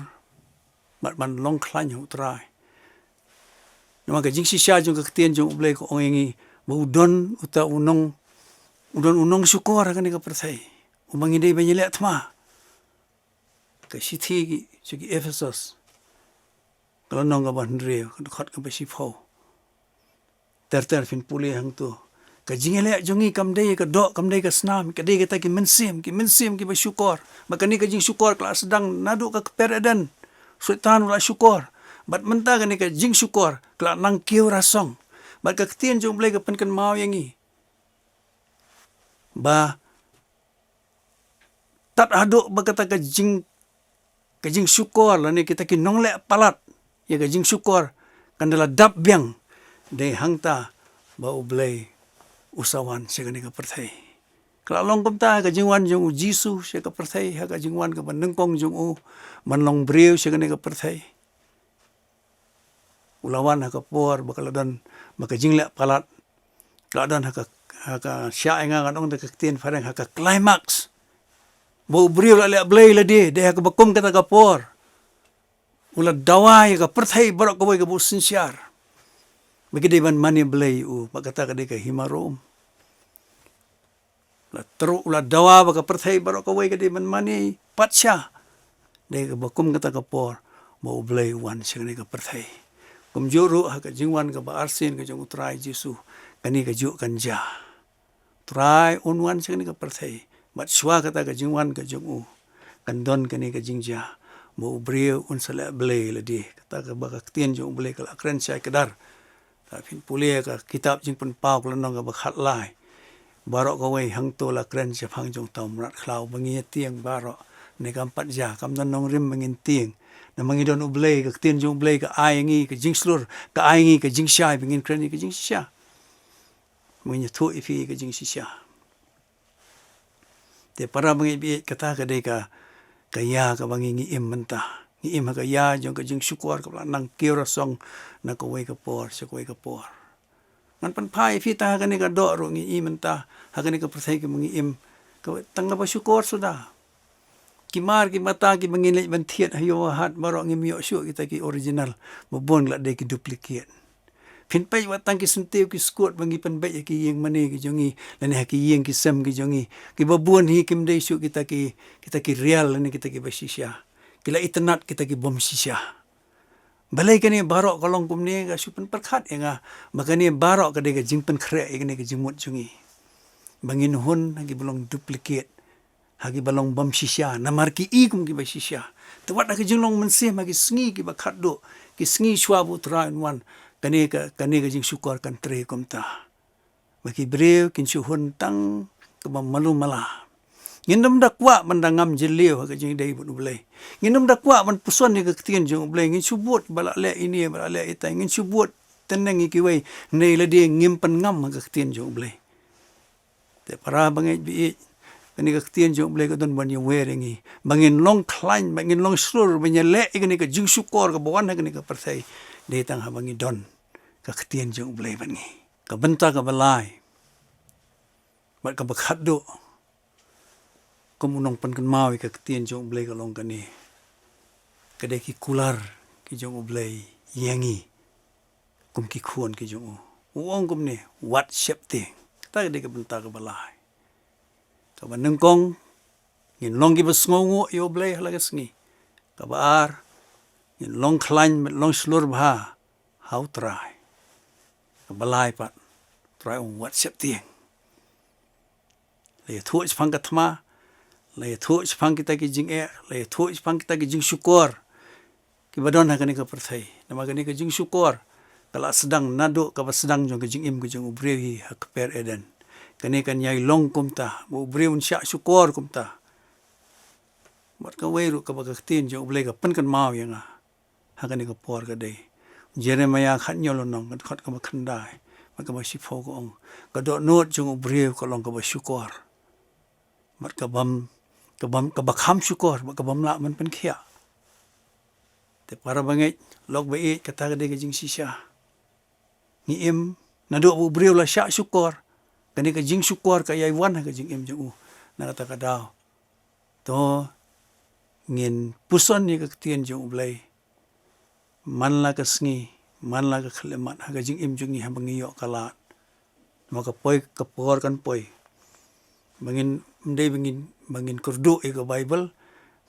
bad ban long khlaiñ ha U Trai? Namar ka jingshisha jong ka ktien jong U Blei ka ong ïa ngi ba u don uta u nong, u don u nongshukor ha kane ka pyrthei uba ngi dei ban ïaleh thma. Ka shithi ki, sha ki Ephesos, ka lynnong kaba hynriew, ka dkhot kaba shiphew. Ter ter phin pule hangto. Ka jingïaleh jong ngi kam dei ka doh, kam dei ka snam, ka dei kata ki mynsiem, ki mynsiem kiba shukor. Bad kane ka jingshukor ka la sdang naduh ka kper Eden. Soitan u la shukor. Bad mynta kane ka jingshukor ka la nang kiew rasong. Bad ka ktien jong U Blei ka pynkynmaw ïa ngi ba tad haduh ba kata ka jing, ka jingshukor lane kita ki nongleh palat ïa ka jingshukor kan da la dap biang, dei hangta ba U Blei u sa wan sha kane ka pyrthei. Ka la long kumta ha ka jingwan jong U Jisu sha ka pyrthei, ha ka jingwan kaba nyngkong jong u ban long briew sha kane ka pyrthei. U la wan ha ka por ba ka la don ba ka jingleh palat ka la don ha ka, ha ka, shah ïa nga ngan ong da ka ktien phareng, ha ka climax. Ba u briew la leh blei lade, dei ha kaba kum kata ka por. U la dawa ïa ka pyrthei baroh kawei kaba u synshar ba ki dei ban mane blei ïa u, ba kata ka dei ka hima Rom. La tru, u la dawa ba ka pyrthei baroh kawei ka dei ban mane pat sha. Dei kaba kum kata ka por ba U Blei u wan sha kane ka pyrthei. Kumjuh ruh ha ka jingwan kaba arsien ka jong U Trai Jisu, kane kajuh kan jia. U Trai un wan sha kane ka pyrthei bad shuwa kata ka jingwan ka jong u kan don kane ka jingjia ba u briew un sa leh blei lade. Kata kaba ka ktien jong U Blei ka la kren shai kdar. Lada phin pule ka kitab Jingpynpaw ka lynnong kaba khatlai, baroh kawei hangto la kren shaphang jong uta u mrad khlaw ba ngi ïa tieng baroh. Ne kam pat jia, kam don nongrim ba ngin tieng. Namar ngi don U Blei, ka ktien jong U Blei ka ai ngi ka jingshlur, ka ai ngi ka jingshai ba ngin kren ïa ka jingshisha. Ba ngin ïathuh ïa phi ïa ka jingshisha. Te para bangeit baieit, kata ka dei ka, ka ïa kaba ngi, ngi im mynta. Ngi im ha ka ïa jong ka jingshukor kaba la nang kiew rasong na kawei ka por sha kawei ka por. Ngan pynphai ïa phi tang ha kane ka doh ruh ngi im mynta, ha kane ka pyrthei kaba ngi im. Ka tang kaba shukor suda. Ki mar ki mata kiba ngin leit ban thied ha ïew ha hat baroh ngim ïoh shuh kita ki original. Ba bun la dei ki duplicate. Phin peit wat tang ki syntiew ki skud ba ngi pynbeit ha ki ïing mane ki jong ngi, lane ha ki ïing ki sem ki jong ngi. Kiba bun hi kim dei shuh kita ki, kita ki real lane kita kiba shisha. Ki la itynnad kita ki bym shisha. Balei kane baroh ka long kumne? Ka shu pynpyrkhat ïa nga ba kane baroh ka dei ka jingpynkhreh ïa kane ka jingmut jong ngi. Ba ngin hun ha kiba long duplicate, ha kiba long bym shisha, namar ki i kum kiba shisha. Te wat ha ka jinglong mynsiem ha ki sngi kiba khatduh, ki sngi shuwa ba U Trai un wan, kane ka, kane ka jingshukor kan trei kumta. Ba ki briew kin shu hun tang kaba malu mala. Ngin ym da kwah ban da ngam jylliew ha ka jingïadei bad U Blei. Ngin ym da kwah ban puson ïa ka ktien jong U Blei. Ngin shu bud ba la leh ine, ba la leh itai. Ngin shu bud teng ïa kiwei. Hynrei lada ngim pynngam ha ka ktien jong U Blei. Te para bangeit baieit, kane ka ktien jong U Blei ka don ban ïawer ïa ngi ba ngin long khlaiñ, ba ngin long shlur, ba ngin leh ïa kane ka jingshukor kaba wan ha kane ka pyrthei. Dei tang haba ngi don ka ktien jong U Blei bad ngi. Ka bynta kaba lai bad kaba khatduh, kum u nongpynkynmaw ïa ka ktien jong U Blei ka long kane: ka dei ki kular ki jong U Blei ïa ngi kum ki khun ki jong u. U ong kumne: Wat sheptieng. Kata ka dei ka bynta kaba lai. Kaba nyngkong, ngin long kiba sngewnguh ïa U Blei ha la ka sngi. Kaba ar, ngin long khlaiñ bad long shlur bha ha U Trai. Kaba lai pat, U Trai u ong: Wat sheptieng. La ïathuh shaphang ka thma, la ïathuh shaphang kita ki jingeh, la ïathuh shaphang kita ki jingshukor kiba don ha kane ka pyrthei. Namar kane ka jingshukor ka la sdang naduh kaba sdang jong ka jingim ka jong u briew hi ha ka kper Eden. Kane kan ïai long kumta, ba u briew un shah shukor kumta. Bad kawei ruh kaba ka ktien jong U Blei ka pynkynmaw ïa nga ha kane ka por ka dei Jeremaïah khathynñiew lynnong, ka dkhot kaba khyndai bad kaba shiphew, ka ong: Ka dohnud jong u briew ka long kaba shukor, bad kabym, kabym, kaba kham shukor, bad kabym lah ban pynkhiah. Te para bangeit, lok baieit, kata ka dei ka jingshisha. Ngi im, naduh ba u briew la shah shukor, kane ka jingshukor ka ïai wan ha ka jingim jong u. Na kata ka daw, to ngin puson ïa ka ktien jong U Blei man la ka sngi, man la ka khyllipmat ha ka jingim jong ngi haba ngi ïoh ka lad. Namar ka poi, ka por kan poi ba ngin, ym dei ba ngin, ba ngin kyrduh ïa ka Baibl,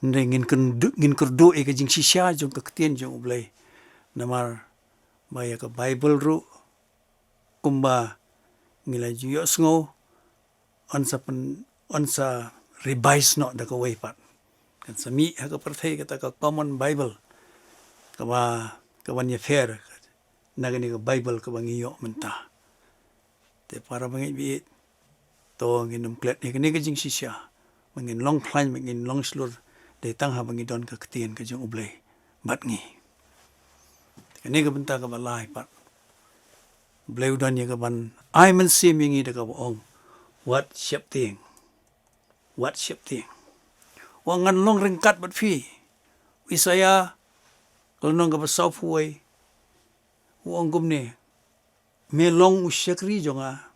ym dei, ngin kyrduh, ngin kyrduh ïa ka jingshisha jong ka ktien jong U Blei. Namar ba ïa ka Baibl ruh, kumba ngi la ju ïohsngew, yn sa pyn, yn sa revise noh da kawei pat. Kan sa mih ha ka pyrthei kata ka Common Bible kaba, kaban ïapher na kane ka Baibl kaba ngi ïoh mynta. Te para bangeit baieit, to ngin ym klet ïa kane ka jingshisha, ba ngin long khlaiñ, ba ngin long shlur, dei tang haba ngi don ka ktien ka jong U Blei bad ngi. Te kane ka bynta kaba lai pat, U Blei u don ïa kaban ai mynsiem ïa ngi da kaba ong: Wat sheptieng. Wat sheptieng. U ong: Ngan long ryngkat bad phi. U Isaïah, ka lynnong kaba sawphew wei, u ong kumne: Me long u shakri jong nga,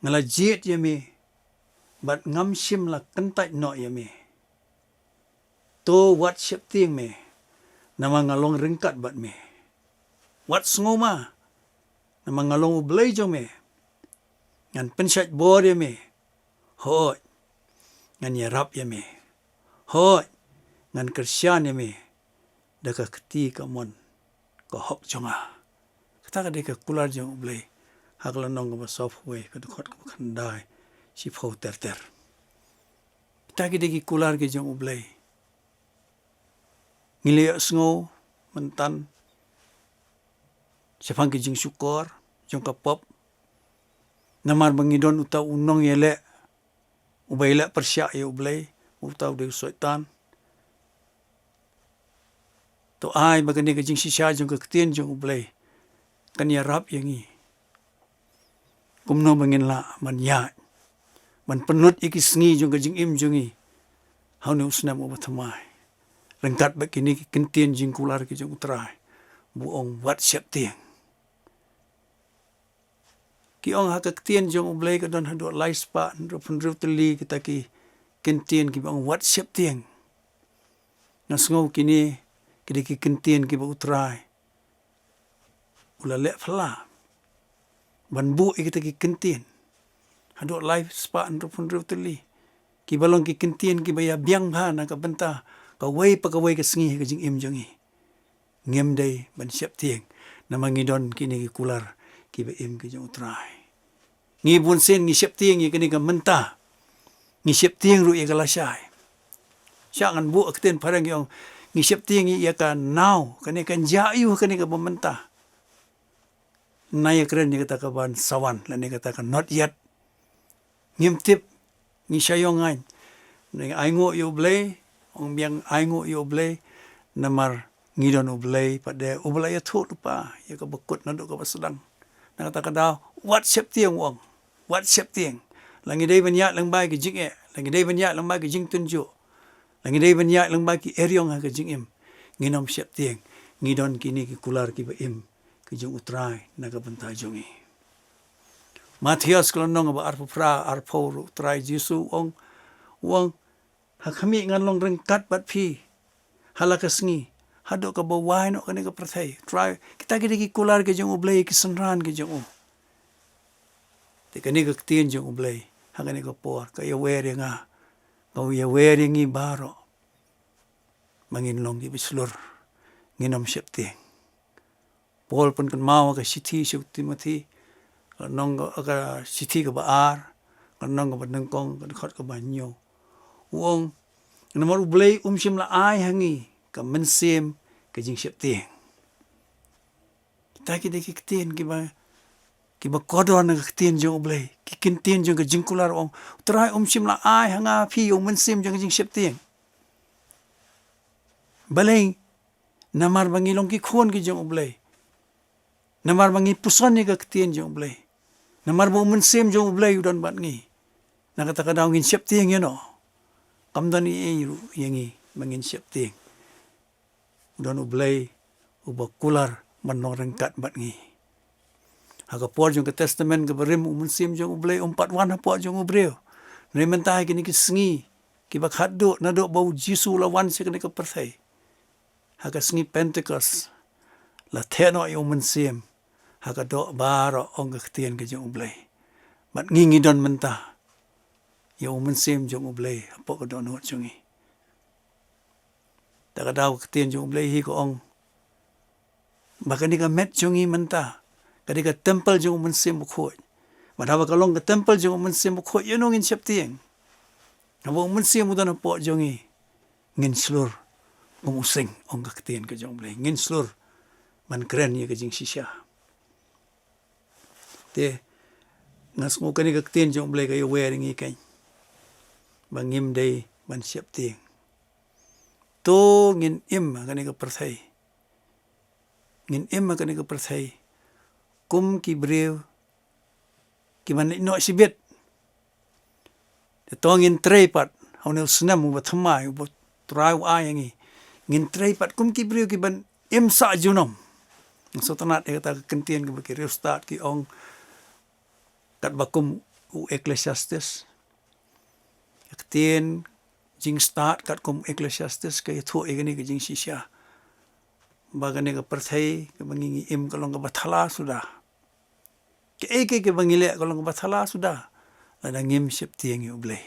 nga la jied ïa me, bad ngam shym la kyntait noh ïa me. To wat sheptieng me, namar nga long ryngkat bad me. Wat sngew ma, namar nga long U Blei jong me. Ngan pynshait bor ïa me. Hooid, ngan ïarap ïa me. Hooid, ngan kyrshan ïa me da ka kti kamon ka hok jong nga. Kata ka dei ka kular jong U Blei ha ka lynnong kaba sawphew wei, ka dkhot kaba khyndai, shiphew ter ter. Kita ki dei ki kular ki jong U Blei. Ngi la ïohsngew mynta shaphang ki jingshukor jong ka pop, namar ba ngi don uta u nongïaleh uba ïaleh pyrshah ïa U Blei, uta u dei u Soitan. To ai ba kane ka jingshisha jong ka ktien jong U Blei kan ïarap ïa ngi kumno ba ngin lah ban ïaid, ban pynlut ïa ki sngi jong ka jingim jong ngi ha une u snem uba thymmai, ryngkat bad kine ki kyntien jingkular ki jong U Trai ba u ong: Wat sheptieng. Ki ong ha ka ktien jong U Blei ka don haduh lai spah hynriewphew hynriew tylli kita ki kyntien kiba ong: Wat sheptieng. Nga sngew kine ki dei ki kyntien kiba U Trai u la leh phylla ban buh ïa kita ki kyntien haduh lai spah hynriewphew hynriew tylli, kiba long ki kyntien kiba ïabiang bha na ka bynta kawei pa kawei ka sngi ha ka jingim jong ngi. Ngim dei ban sheptieng namar ngi don kine ki kular kiba im ki jong U Trai. Ngi bunsien ngi sheptieng ïa kane ka mynta, ngi sheptieng ruh ïa ka lashai. Sha ngan buh ka ktien phareng, ngi ong ngi sheptieng ïa ka now, kane kan jia aiu kane kaba mynta. Nai ïa kren ïa kata kaban sa wan lane kata ka not yet. Ngim tip, ngi sha ïong aiñ. Ngi ainguh ïa U Blei, ong biang ainguh ïa U Blei, namar ngi don U Blei pat de uba la ïathuh lypa ïa kaba kut naduh kaba sdang. Na kata ka daw, wat sheptieng u ong. Wat sheptieng. La ngi dei ban ïaid lyngba ki jingeh, la ngi dei ban ïaid lyngba ki jingtynjuh, la ngi dei ban ïaid lyngba ki eriong ha ka jingim, ngin ym sheptieng. Ngi don kine ki kular kiba im ki jong U Trai na ka bynta jong ngi. Mathaios ka lynnong ba arphew phra, arphew, ruh U Trai Jisu u ong, u ong, ha khmih ngan long ryngkat bad phi ha la ka sngi haduh kaba wai noh kane ka pyrthei. Trai, kita ki dei ki kular ki jong U Blei, ki synran ki jong u. Te kane ka ktien jong U Blei ha kane ka por ka ïawer ïa nga, ka ïawer ïa ngi baroh, ba ngin long kiba shlur, ngin ym sheptieng. Paul pynkynmaw ha ka shithi sha u Timothi, ka lynnong ka, ka shithi kaba ar, ka lynnong kaba nyngkong, ka dkhot kaba hynñiew, u ong, namar U Blei um shym la ai ha ngi ka mynsiem ka jingsheptieng. Kita ki dei ki ktien kiba, kiba kordor na ka ktien jong U Blei, ki ktien jong ka jingkular, u ong, U Trai um shym la ai ha nga, phi, ïa u mynsiem jong ka jingsheptieng. Balei? Namar ba ngi long ki khun ki jong U Blei. Namar ba ngi puson ïa ka ktien jong U Blei. Namar ba u mynsiem jong U Blei u don bad ngi. Na kata ka daw ngin sheptieng ïa no. Kam don ei ei ruh ïa ngi ba ngin sheptieng. U don U Blei uba kular ban long ryngkat bad ngi. Ha ka por jong ka Testament kaba rim, u mynsiem jong U Blei um pat wan hapoh jong u briew. Hynrei mynta ha kine ki sngi kiba khatduh naduh ba U Jisu u la wan sha kane ka pyrthei, ha ka sngi Pentekost, la theh noh ïa u mynsiem ha ka doh baroh, ong ka ktien ka jong U Blei. Bad ngi ngi don mynta ïa u mynsiem jong U Blei hapoh ka dohnud jong ngi. Ta ka daw ka ktien jong U Blei hi ka ong ba kane ka met jong ngi mynta ka dei ka templ jong u Mynsiem Bakhuid. Bad haba ka long ka templ jong u Mynsiem Bakhuid, ïa no ngin sheptieng? Haba u Mynsiem u don hapoh jong ngi, ngin shlur kum u sing, ong ka ktien ka jong U Blei, ngin shlur ban kren ïa ka jingshisha. Te nga sngew kane ka ktien jong U Blei ka ïawer ïa ngi kein ba ngim dei ban sheptieng. To ngin im ha kane ka pyrthei, ngin im ha kane ka pyrthei kum ki briew kiban leit noh shibit. Te to ngin trei pat ha une u snem uba thymmai uba U Trai u ai ïa ngi. Ngin trei pat kum ki briew kiban im sah junom. Nga sngewtynnat ïa kata ka ktien kaba ki riewstad ki ong, katba kum u Ecclesiastes. Ka ktien jingstad katkum u Ecclesiastes ka ïathuh ïa kane ka jingshisha, ba kane ka pyrthei kaba ngi ngi im ka long kaba thala suda. Kaei kaei kaba ngi leh ka long kaba thala suda lada ngim sheptieng ïa U Blei.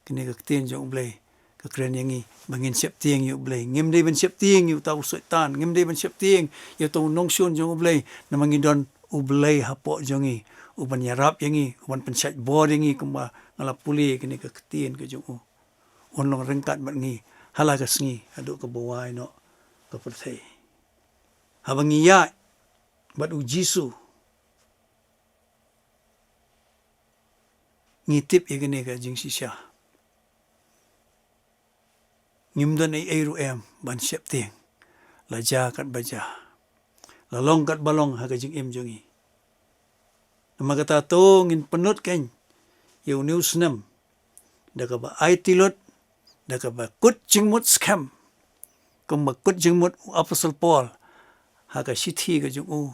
Kane ka ktien jong U Blei ka kren ïa ngi ba ngin sheptieng ïa U Blei. Ngim dei ban sheptieng ïa uta u Soitan, ngim dei ban sheptieng ïa uta u nongshun jong U Blei, namar ngi don U Blei hapoh jong ngi uban ïarap ïa ngi, uban pynshait bor ïa ngi, kumba nga la pule kane ka ktien ka jong u. Un long ryngkat bad ngi ha la ka sngi haduh kaba wai noh ka pyrthei. Haba ngi ïaid bad U Jisu, ngi tip ïa kane ka jingshisha. Ngim don ei ei ruh em ban sheptieng, la jia katba jia, la long katba long ha ka jingim jong ngi. Namar kata to ngin pynlut kein ïa une u snem da kaba aiti lut, da kaba kut jingmut skhem, kumba kut jingmut u Apostol Paul ha ka shithi ka jong u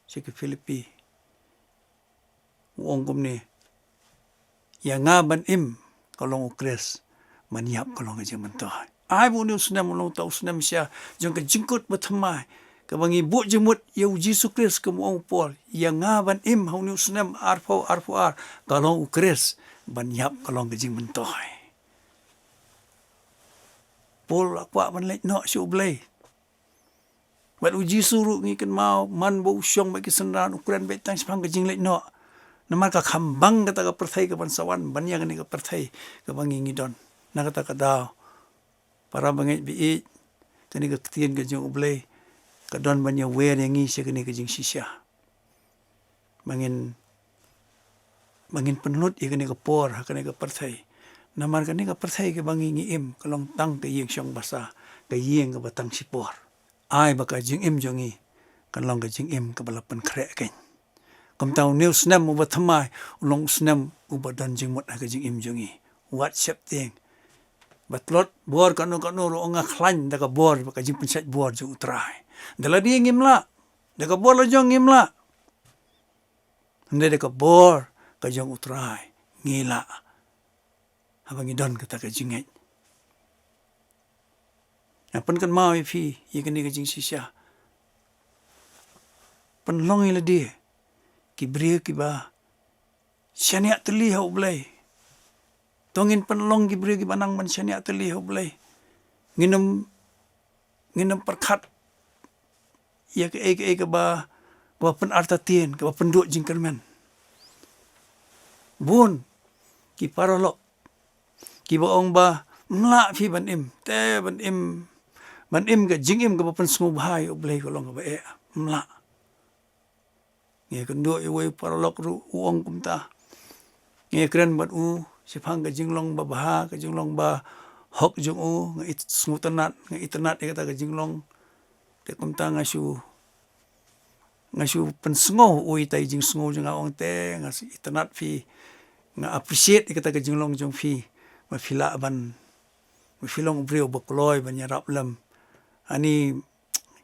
sha ki Philippi. U ong kumne, ïa nga ban im ka long U Khrist, ban ïap ka long ka jingmyntoi. Ai ba une u snem u long uta u snem shisha jong ka jingkut bathymmai, kaba ngi buh jingmut ïa U Jisu Khrist, kum u ong u Paul, ïa nga ban im ha une u snem arphew arphew ar, ka long U Khrist, ban ïap ka long ka jingmyntoi. Paul u la kwah ban leit noh sha U Blei. Bad U Jisu ruh ngi kynmaw, man ba u shong bad ki synran, u kren beit tang shaphang ka jingleit noh. Namar ka kham bang kata ka pyrthei kaban sa wan ban ïa kane ka pyrthei kaba ngi ngi don. Na kata ka daw, para bangeit ba ïeit, kane ka ktien ka jong U Blei ka don ban ïawer ïa ngi sha kane ka jingshisha. Ba ngin, ba ngin pynlut ïa kane ka por ha kane ka pyrthei Namar kane ka pyrthei kaba ngi ngi im ka long tang ka ïing shong basa, ka ïing kaba tang shipor. Ai ba ka jingim jong ngi kan long ka jingim kaba la pynkhreh kein. Kumta une u snem uba thymmai u long u snem uba don jingmut ha ka jingim jong ngi. Wat sheptieng. Ba tlot bor kano kano ruh nga khlaiñ da ka bor ba ka jingpynshait bor jong U Trai. Da lade ngim lah. Da ka bor la jong ngim lah. Hynrei da ka bor ka jong U Trai ngi lah. Haba ngi don kata ka jingngeit. Nga pynkynmaw ïa phi ïa kane ka jingshisha. Pynlong ïa lade ki briew kiba shaniah tylli ha U Blei. To ngin pynlong ki briew kiba nang ban shaniah tylli ha U Blei. Ngin ym, ngin ym pyrkhat ïa kaei kaei kaba, kaba pynartatien, kaba pynduh jingkyrmen. Bun ki paralok kiba ong ba ym lah phi ban im, te ban im, ban im ka jingim kaba pynsngewbha ïa U Blei ka long kaba eh, ym lah. Ngi kynduh ïa uwei u paralok ruh u ong kumta. Ngi kren bad u shaphang ka jinglong babha, ka jinglong bahok jong u, nga it-, sngewtynnat, nga itynnat ïa kata ka jinglong. Te kumta nga shu, nga shu pynsngew u ïa ita i jingsngew jong nga, ong te nga shu itynnat phi, nga appreciate ïa kata ka jinglong jong phi. Ba phi lah ban, ba phi long u briew ba kloi ban ïarap lem. Ani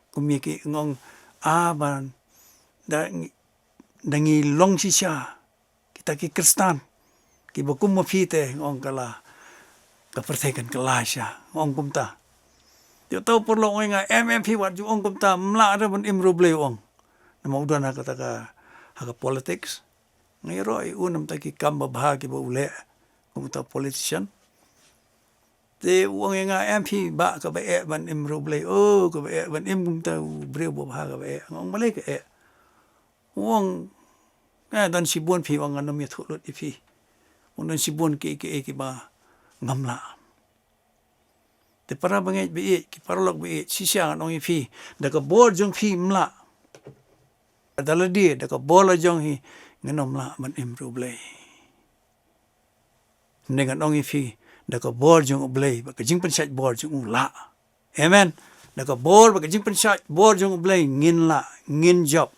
kum ïa ki ngong a ban da ngi, da ngi long shisha. Kita ki Khristan kiba kum ma phi te ngong ka la, ka pyrthei kan kylla sha, ngong kumta. Te uta u paralok u ong ïa nga, em em phi wat ju ong kumta, ym lah re ban im riewblei, u ong. Namar u don ha kata ka, ha ka politics. Nga ïaroh ïa u namar kita ki kam babha kiba u leh kum uta u politician. Te u ong ïa nga, em phi bah, kaba eh ban im riewblei, oh kaba eh ban im kumta u briew babha kaba eh. Nga ong balei ka eh. U ong, eh, don shibun phi, u ong, ngan ym ïathuh lut ïa phi. U ong don shibun kiei kiei kiba ngam lah. Te para bangeit ba ïeit, ki paralok ba ïeit, shisha ngan ong ïa phi, da ka bor jong phi ym lah. Da lade da ka bor la jong hi ngin ym lah ban im riewblei. Hynrei ngan ong ïa phi, da ka bor jong U Blei bad ka jingpynshait bor jong u lah. Amen. Da ka bor bad ka jingpynshait bor jong U Blei ngin lah, ngin jop,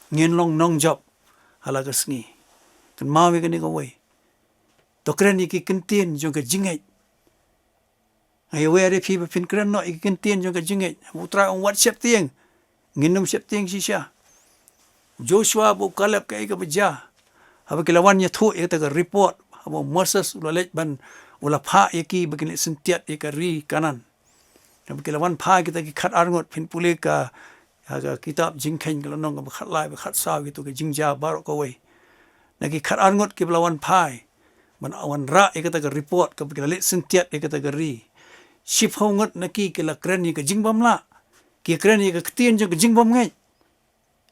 ngin long nongjop ha la ka sngi. Kynmaw ïa kane kawei. To kren ïa ki kyntien jong ka jingngeit. Nga ïawer ïa phi ba phin kren noh ïa ki kyntien jong ka jingngeit. U Trai u ong wat sheptieng. Ngin ym sheptieng shisha. Joshua bad u Kaleb, kaei kaba jia? Haba ki la wan ïathuh ïa kata ka report, haba u Moses u la leit ban, u la phah ïa ki ba kin leit syntiat ïa ka ri Kanaan. Haba ki la wan phai kita ki khatar ngut, phin pule ka, ha ka kitab Jingkheiñ ka lynnong kaba khatlai, ba khatsaw, kito ki jingjia baroh kawei. Na ki khatar ngut kiba la wan phai ban wanrah ïa kata ka report kaba ki la leit syntiat ïa kata ka ri, shiphew ngut na ki ki la kren ïa ka jingbymlah. Ki kren ïa ka ktien jong ka jingbymngeit.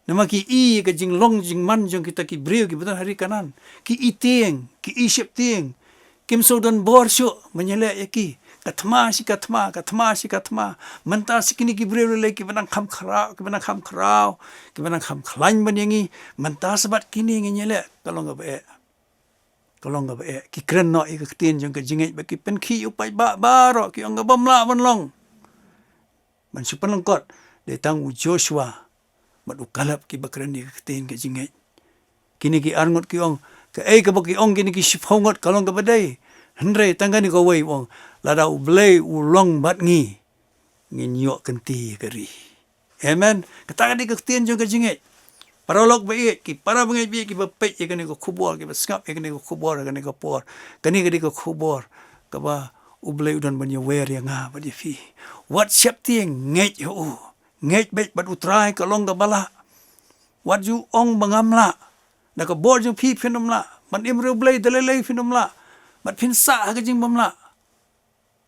Namar ki i ïa ka jinglong jingman jong kita ki briew kiba don ha ri Kanaan. Ki i tieng, ki i sheptieng. Kim sngewdon bor shuh ban ïaleh ïa ki. Ka thma shi ka thma, ka thma shi ka thma. Mynta shi kine ki briew lei lei kiba nang kham khraw, kiba nang kham khraw, kiba nang kham khlaiñ ban ïa ngi. Mynta sa bad kine ngin ïaleh, ka long kaba eh. Ka long kaba eh. Ki kren noh ïa ka ktien jong ka jingngeit bad ki pynkhih ïa u paidbah baroh, ki ong ka bym lah ban long. Ban shu pynlyngkot, dei tang u Joshua bad u Kaleb kiba kren ïa ka ktien ka jingngeit. Kine ki ar ngut ki ong, kaei kaba ki ong kine ki shiphew ngut ka long kaba dei. Hynrei tang kane kawei u ong, lada U Blei u long bad ngi, ngin ïoh kynti ïa ka ri. Amen. Kata ka dei ka ktien jong ka jingngeit. Paralok ba ïeit, ki para bangeit ba ïeit, kiba peit ïa kane ka khubor, kiba sngap ïa kane ka khubor, kane ka por. Kane ka dei ka khubor kaba U Blei u don ban ïawer ïa nga bad ïa phi. Wat sheptieng, ngeit ha u. Ngeit beit bad U Trai, ka long kaba lah. Wat ju ong ba ngam lah. Da ka bor jong phi phin ym lah. Ban im riewblei da lei lei phin ym lah. Bad phin sah ha ka jingbymlah.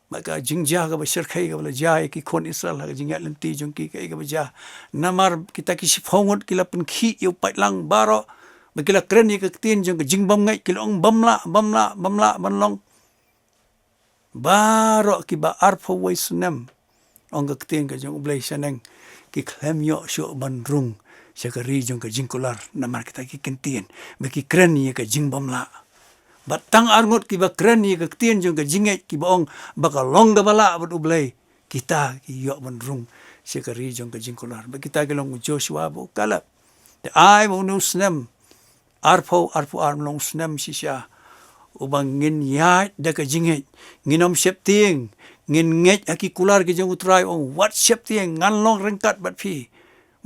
Bad ka jingjia kaba shyrkhei kaba la jia ïa ki khun Israel ha ka jingïaid lynti jong ki, kaei kaba jia? Namar kita ki shiphew ngut ki la pynkhih ïa u paidlang baroh. Bad ki la kren ïa ka ktien jong ka jingbymngeit, ki la ong bym lah, bym lah, bym lah ban long. Baroh kiba arphew wei snem, ong ka ktien ka jong U Blei, shaneng ki khlem ïoh shuh ban rung sha ka ri jong ka jingkular namar kita ki kyntien, ba ki kren ïa ka jingbymlah. Bad tang arngut kiba kren ïa ka ktien jong ka jingngeit, kiba ong ba ka long kaba lah bad U Blei, kita ki ïoh ban rung sha ka ri jong ka jingkular. Bad kita ki long u Joshua bad u Kaleb. Te ai ba une u snem arphew arphew ar un long u snem shisha uba ngin ïaid da ka jingngeit, ngin ym sheptieng, ngin ngeit ha ki kular ki jong U Trai, ong, wat sheptieng, ngan long ryngkat bad phi.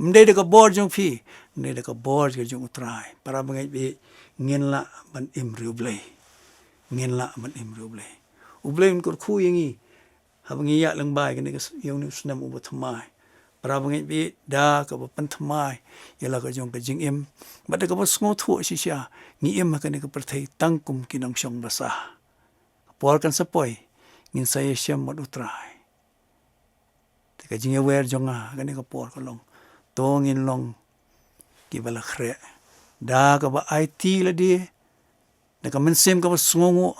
Ym dei da ka bor jong phi, ym dei da ka bor ka jong U Trai. Para bangeit baieit, ngin lah ban im ri U Blei. Ngin lah ban im ri U Blei. U Blei un kyrkhu ïa ngi haba ngi ïaid lyngba ïa kane ka s-, ïa une u snem uba thymmai. Para bangeit baieit, da kaba pynthymmai ïa la ka jong ka jingim, bad da kaba sngewthuh shisha, ngi im ha kane ka pyrthei tang kum ki nongshong basa. Ka por kan sa poi, ngin sa ïashem bad U Trai. Te ka jingïawer jong nga ha kane ka por ka long, to ngin long kiba la khreh, da kaba aiti lade da ka mynsiem kaba sngewnguh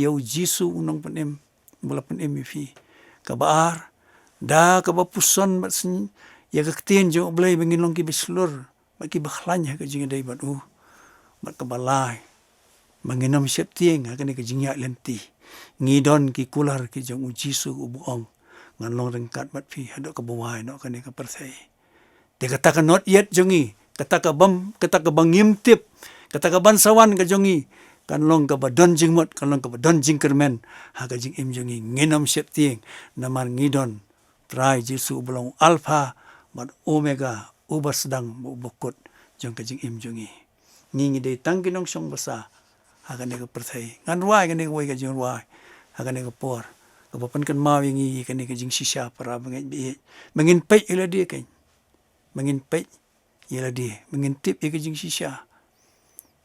ïa U Jisu U Nongpynim uba la pynim ïa phi. Kaba ar, da kaba puson bad syn ïa ka ktien jong U Blei ba ngin long kiba shlur bad kiba khlaiñ ha ka jingïadei bad U. Bad kaba lai, ba ngin ym sheptieng ha kane ka jingïaid lynti. Ngi don ki kular ki jong U Jisu uba ong, ngan long ryngkat bad phi haduh kaba wai noh kane ka pyrthei. Te kata ka not ïeit jong ngi, kata ka bym, kata kaba ngim tip, kata ka ban sa wan ka jong ngi, kan long kaba don jingmut, kan long kaba don jingkyrmen ha ka jingim jong ngi. Ngin ym sheptieng, namar ngi don Trai Jisu uba long Alpha bad Omega, uba sdang bad uba kut jong ka jingim jong ngi. Ngi ngi dei tang ki nongshong basa ha kane ka pyrthei. Ngan rwai kane kawei ka jingrwai ha kane ka por, kaba pynkynmaw ïa ngi ïa kane ka jingshisha, para bangeit baieit. Ba ngin peit ïa lade, keiñ. Ba ngin peit ïa lade, ba ngin tip ïa ka jingshisha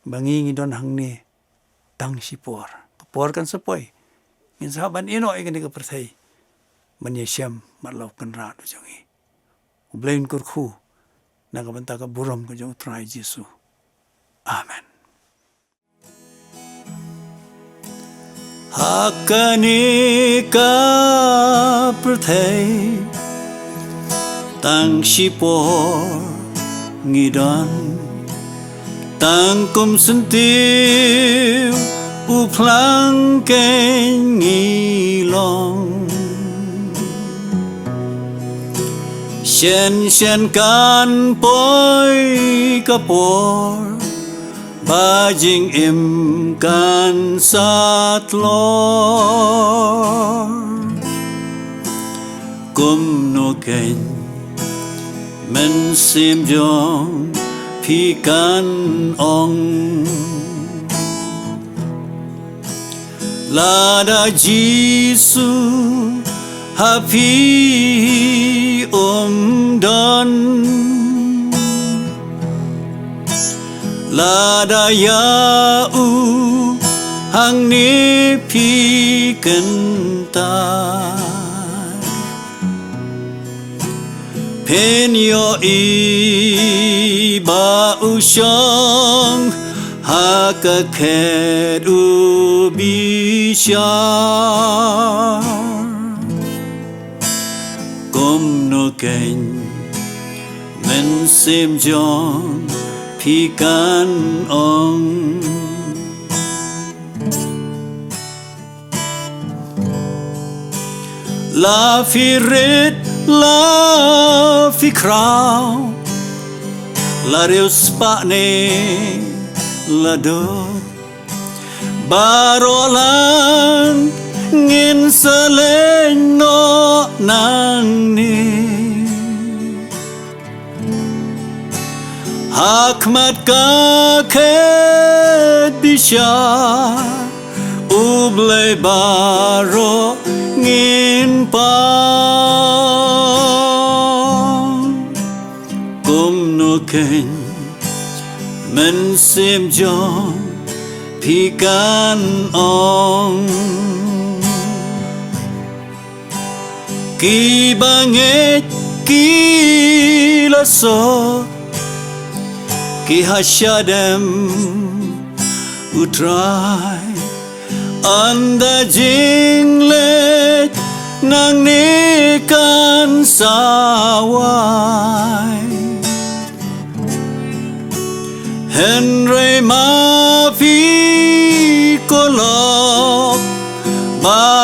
ba ngi ngi don hangne tang shipor. Ka por kan sa poi, ngin sa hap ban ïehnoh ïa kane ka pyrthei ban ïashem bad la U Kynrad u jong ngi. U Blei un kyrkhu na ka bynta ka burom ka jong U Trai Jisu. Amen. Ha kane ka pyrthei tang shipor ngi don, tang kum syntiew u phlang keiñ ngi long. Shen shen kan poi ka por ba jingim kan sa tlot. Kumno keiñ mynsiem jong phi kan ong, lada Jisu ha phi um don, lada ïa U hangne phi kyntait. Phin ïohi ba U shong ha ka khet u bishar. Kumno keiñ mynsiem jong phi kan ong, la phi rit, la phi khraw, la riewspah ne la duk, baroh lang ngin sa leit noh nangne. Ha khmat ka khet bishar U Blei baroh ngin pang. Kumno keiñ mynsiem jong phi kan ong, kiba ngeit ki la suk, ki ha shadem U Trai. Ynda jingleit nangne kan sa wai, hynrei ma phi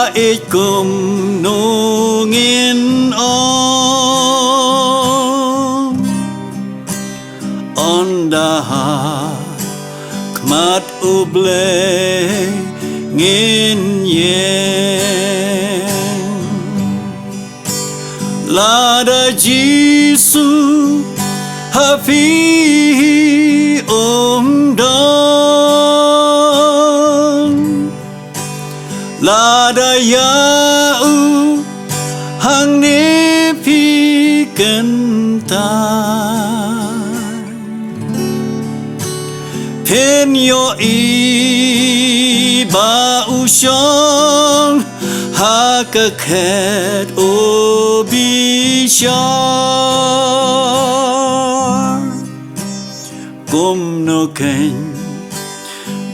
Ïeit kumno ngin ong, ynda ha khmat U Blei ngin ïeng. Lada Jisu ha phi um don, lada ïa u hangne phi kyntait, phin ïohi ba u shong ha ka khet u bishar. Kumno keiñ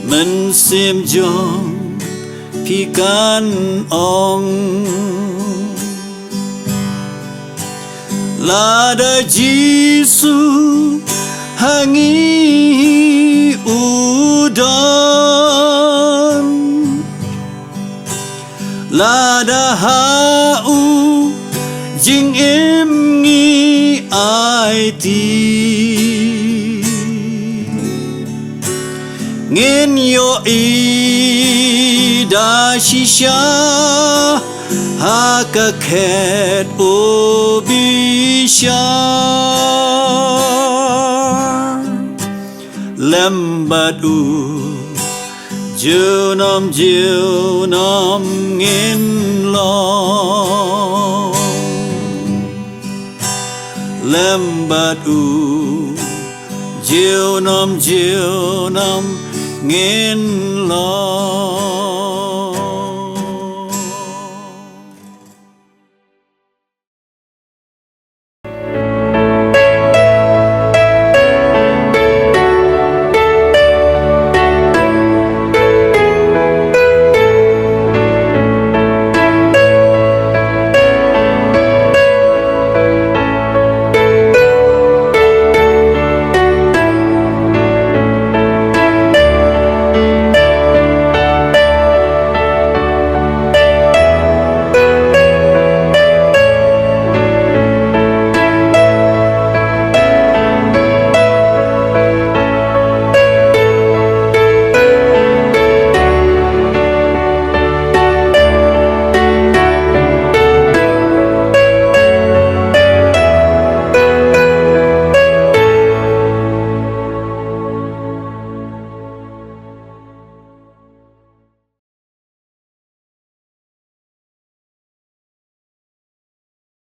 mynsiem jong phi kan ong, lada Jisu ha ngi u don, lada ha u jingim ngi aiti, ngin ïohi da shisha ha ka khet u bishar. Lem bad u junom junom ngin long, lem bad u junom junom ngin long.